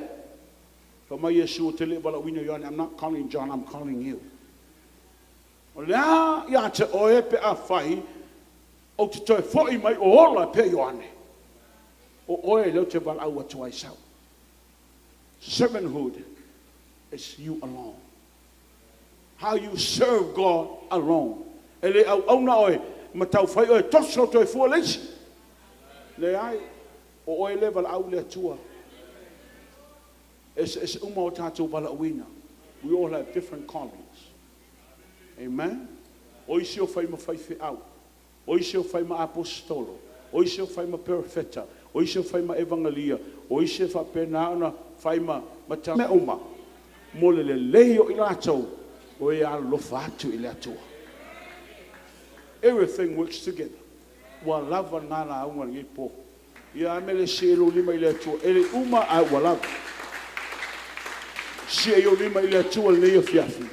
S1: Fai mai Iesu, “Ou te le i valaauina Ioane. I'm not calling John, I'm calling you.” O le a ia te oe pe a fai ou te toe foi mai o ola pea Ioane? O oe lea ou te valaau atu ai sau. Servanthood is you alone. How you serve God alone. E le auauna oe ma taufai oe toso toe fua le isi. Leai, o oe le valaau le Atua. E eseese uma o tatou valaauina. We all have different callings. Amen. O isi o fai ma faifeau, o isi o fai ma aposetolo, O isi ua fai ma perofeta, o isi ua fai ma evagalia, o isi e faapena ona fai ma mea uma mo le lelei o i latou o e alolofa atu i le Atua. Everything works together. Ua lava lena lauga i lenei po. Ia a mea e le sie ai lou lima i le Atua? E le i uma ae ua lava. Sie i ou lima i le Atua i lenei afiafi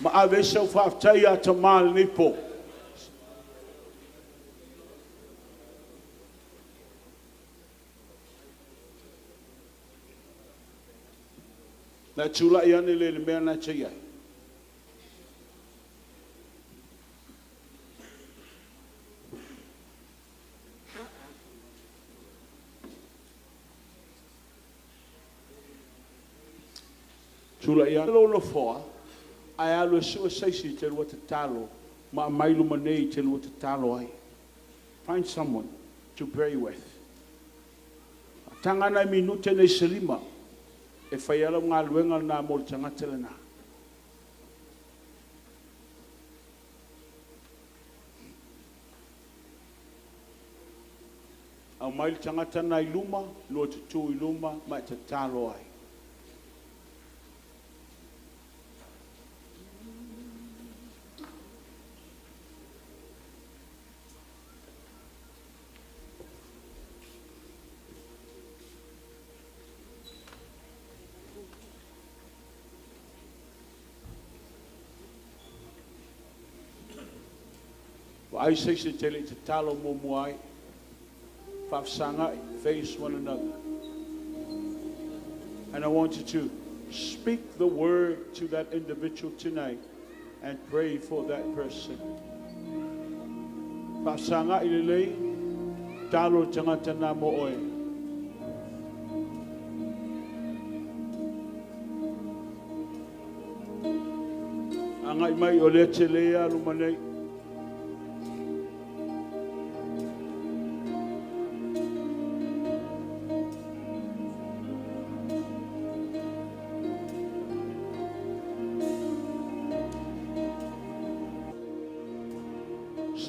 S1: ma ave ai sau faafetai ia Tamā i lenei po. Na e tulai ane lea i le mea lena e te i ai. Tulai ane lou nofoa ae alu e sue se isi e te lua tatalo ma aumai i luma nei e te lua tatalo ai. Find someone to pray with. Faataga nai minute nei se 5 e fai ai lau galuega lena mo le tagata lena. Aumai le tagata lena i luma, lua tutu i luma ma e tatalo ai. Vaai se isi e te le i tatalo muamua ai. Faafesagai, face one another. And I want you to speak the word to that individual tonight and pray for that person. Faafesagai lelei, tatalo le tagata lena mo oe. Agai mai o lea tele alu ma nei.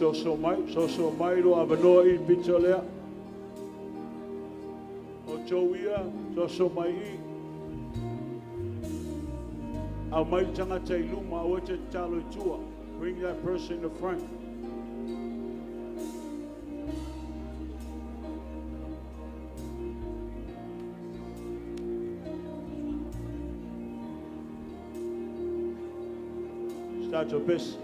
S1: Soso mai, soso mai lo avanoa i pito lea. O tou ia, soso mai i. Aumai le tagata i luma, aua e te tatalo i tua. Bring that person in the front. Start your best.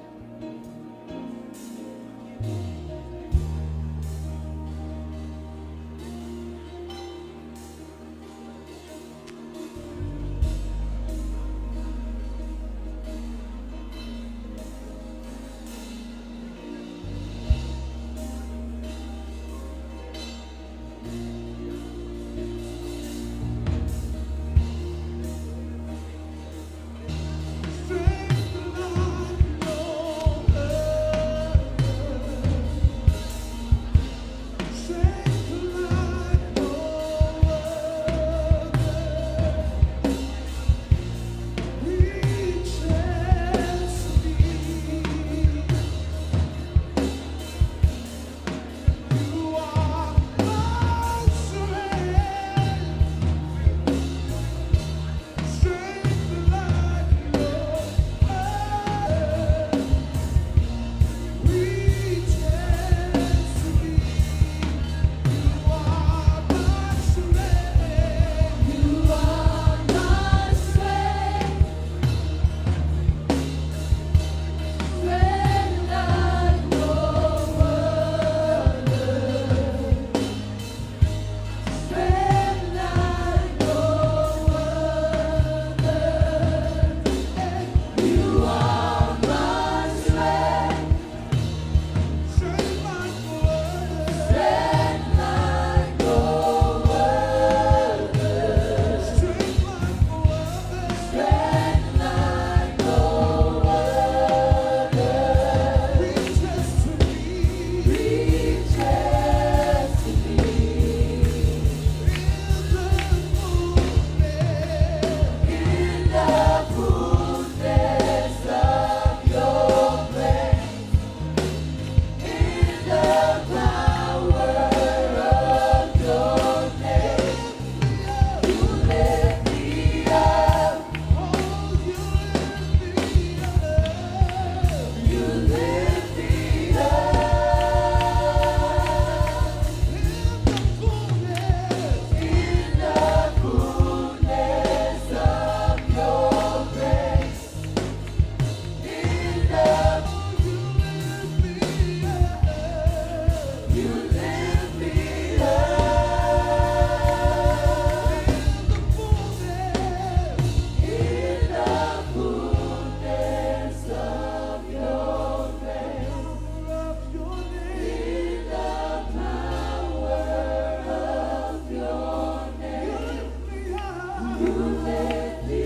S1: You lift me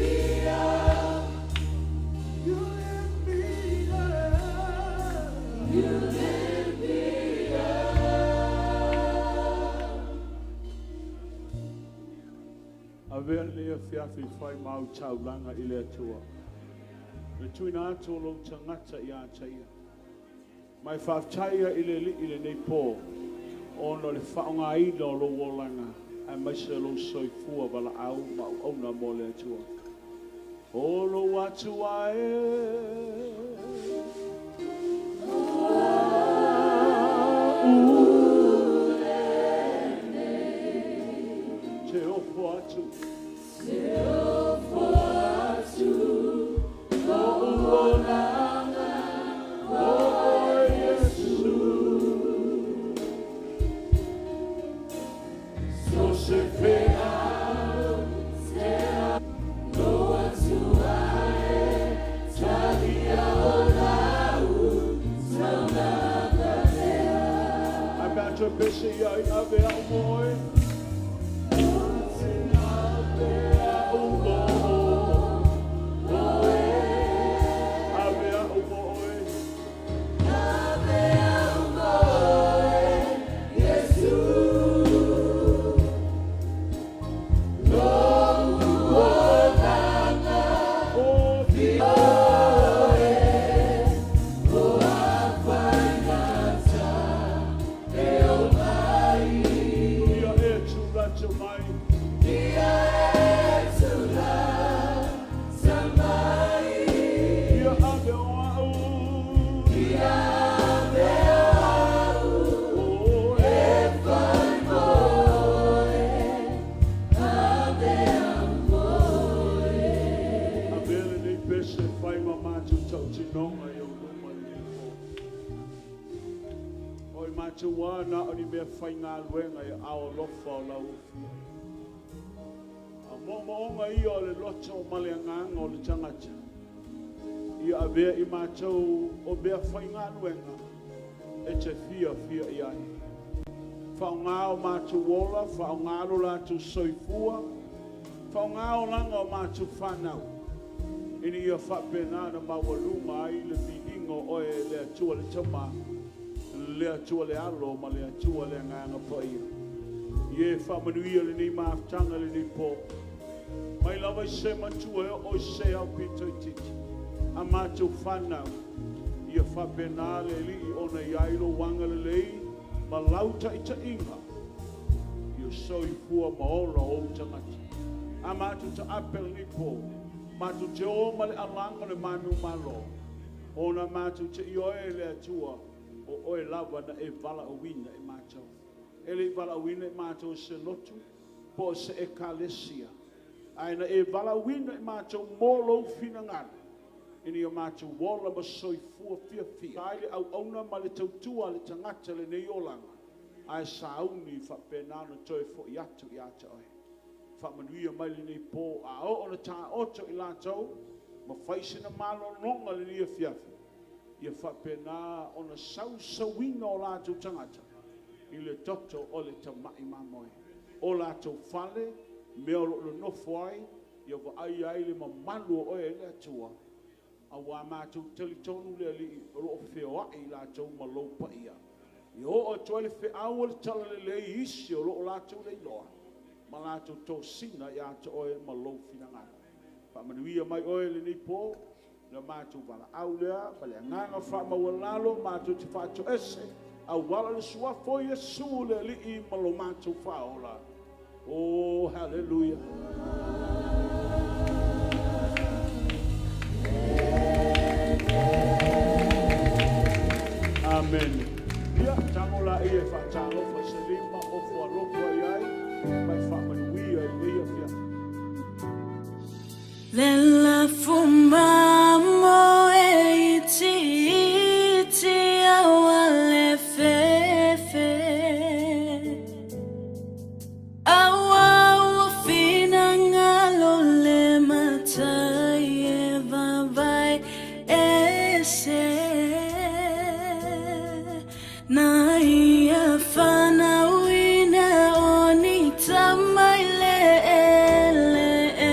S1: up. You lift me up. You lift me up. Avea lenei afiafi e fai ma au taulaga i le Atua. Le tuuina atu o lou tagata ia te Ia. Ma e faafetaia i le Alii i lenei po, ona o le faaaogaina o lou olaga aemaise o lou soifua valaau ma auauna mo le Atua. O lou Atua e. O au lenei. Te ofo atu. Te ofo atu. Lou olaga o oe Iesu. So se feau. Lou Atua e talia o lau taulaga lea. Ai pe a toe pese ia i ave au mo oe. Ave au mo oe. Ave au mo oe. Ave au mo oe, Iesu. Lou olaga oe, o afaigata e o mai. Ia e tulata mai. Ia e tulata mai. Ia ave o au. Ia ave o au. E fai mo oe. Ave au mo oe. Avea lenei pese e fai ma matou tautinoga i ou luma i lenei po. O i matou lava na o ni mea faigaluega i aao alofa o lau Ofia. A o moomooga ia o le loto ma le agaga o le tagata, ia avea i matou o mea faigaluega e te fiafia i ai. Faaaoga o matou ola, faaaoga lo latou soifua, faaaoga olaga o matou fanau, ina ia faapena ona maualuga ai le viiga o oe, le Atua le Tama, le Atua le Alo ma le Atua le Agaga Paia. Ia e faamanuia lenei mafutaga i lenei po, mai lava i se matua e oo i se aupito itiiti a matou fanau, ia faapena le Alii ona i ai lou agalelei ma lau taitaiga i soifua ma ola o ou tagata. A matou taape lenei po, matou te o ma le alaga o le manu malo, ona matou te ioe e le Atua o oe lava na e valaauina i matou. E le i valaauina i matou e se lotu po o se ekalesia, ae na e valaauina i matou mo lou finagalo, ina ia matou ola ma soifua fiafia ai le auauna ma le tautua a le tagata i lenei olaga, ae sauni faapena ona toe foi atu ia te oe. Faamanuia mai lenei po, a oo ona taoto i latou ma fai sina malologa i lenei afiafi, ia faapena ona sausauina o latou tagata i le toto o le tamai mamoe. O latou fale, mea o lo o nonofo ai, ia vaaia ai le mamalu o oe e le Atua, auā matou talitonu le Alii o lo o feoai latou ma lou paia. Ia oo atu ai le feau o le talalelei i isi o lo o latou le iloa, ma latou tosina ia te oe ma lou finagalo. Faamanuia mai oe i lenei po, le matou valaau lea ma le agaga faamaualalo matou te faatoese auala le suafa o Iesu le Alii ma lo matou Faaola. Oh, hallelujah. Amen. Ia, tago laia e faatalofa i se lima, ofo alofa i ai, ma e faamanuia i lenei afiafi.
S2: Le lafo mamoe itiiti aua le fefe. Aua ua finagalo le matai e vavae ese. Na ia fanauina o ni tama i le eleele.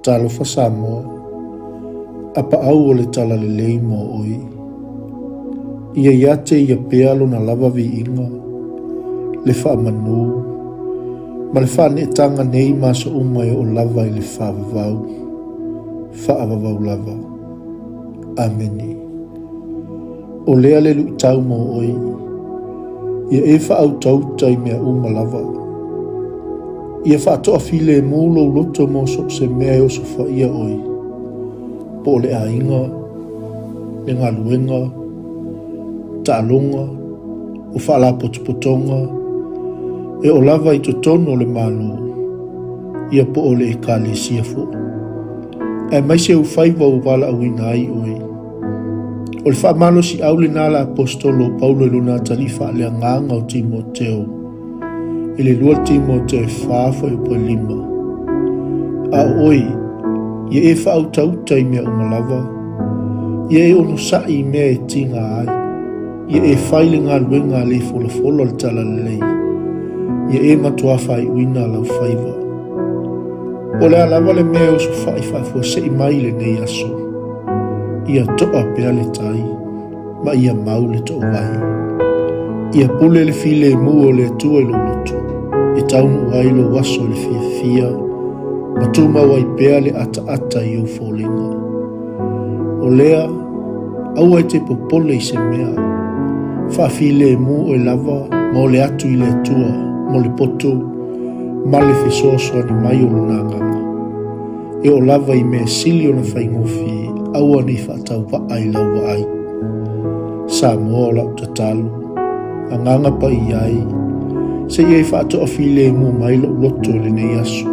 S3: Talofa Samoa, apaau o le talalelei mo oe. Ia ia te ia pea lona lava viiga, le faamanu, ma le faaneetaga nei ma aso uma e oo lava i le faavavau, faavavau lava. Amene. O lea le luitau mo oe, ia e faautauta i mea uma lava. Ia faatoafilemu lou loto mo so o se mea e osofaia oe, po o le aiga, le galuega, taaloga, o faalapotopotoga, e oo lava i totonu o le Malo, ia po o le Ekalesia foi. Aemaise ou faiva ua valaauina ai oe. O le faamalosiau lena a le Aposetolo o Paulo i lona atalii faaleagaga o Timoteo, i le 2 Timoteo e 4 fuaiupu e 5. A o oe, ia e faautauta i mea uma lava, ia e onosai i mea e tiga ai, ia e fai le galuega a le folafola o le talalelei, ia e matuā faaiuina lau faiva. Po o le a lava le mea e osofai faafuasei mai i lenei aso, ia toa pea le tai ma ia mau le toovai. Ia pule le filemu o le Atua i lou loto, e taunuu ai lou aso i le fiafia, ma tumau ai pea le ataata i ou foliga. O lea, aua e te popole i se mea, faafilemu oe lava ma ole atu i le Atua mo le poto ma le fesoasoani mai o Lona Agaga. E oo lava i mea sili ona faigofie, aua ne i faatauvaa i lau vaai. Samoa o lau tatalo, agaga paia ai, seia e faatoafilemu mai lou loto i lenei aso.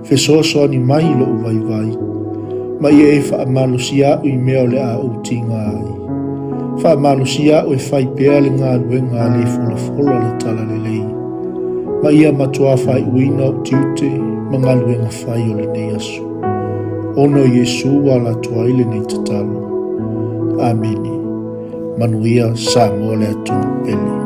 S3: Fesoasoani mai i lou vaivai, ma ia e faamalosia a'u i mea o le a ou tiga ai. Faamalosia a'u e fai pea le galuega a le folafola o le talalelei, ma ia matuā faaiuina ou tiute ma galuega fai o lenei aso. Ona o Iesu ua ala atu ai lenei tatalo. Amene. Manuia Samoa le atunuu pele.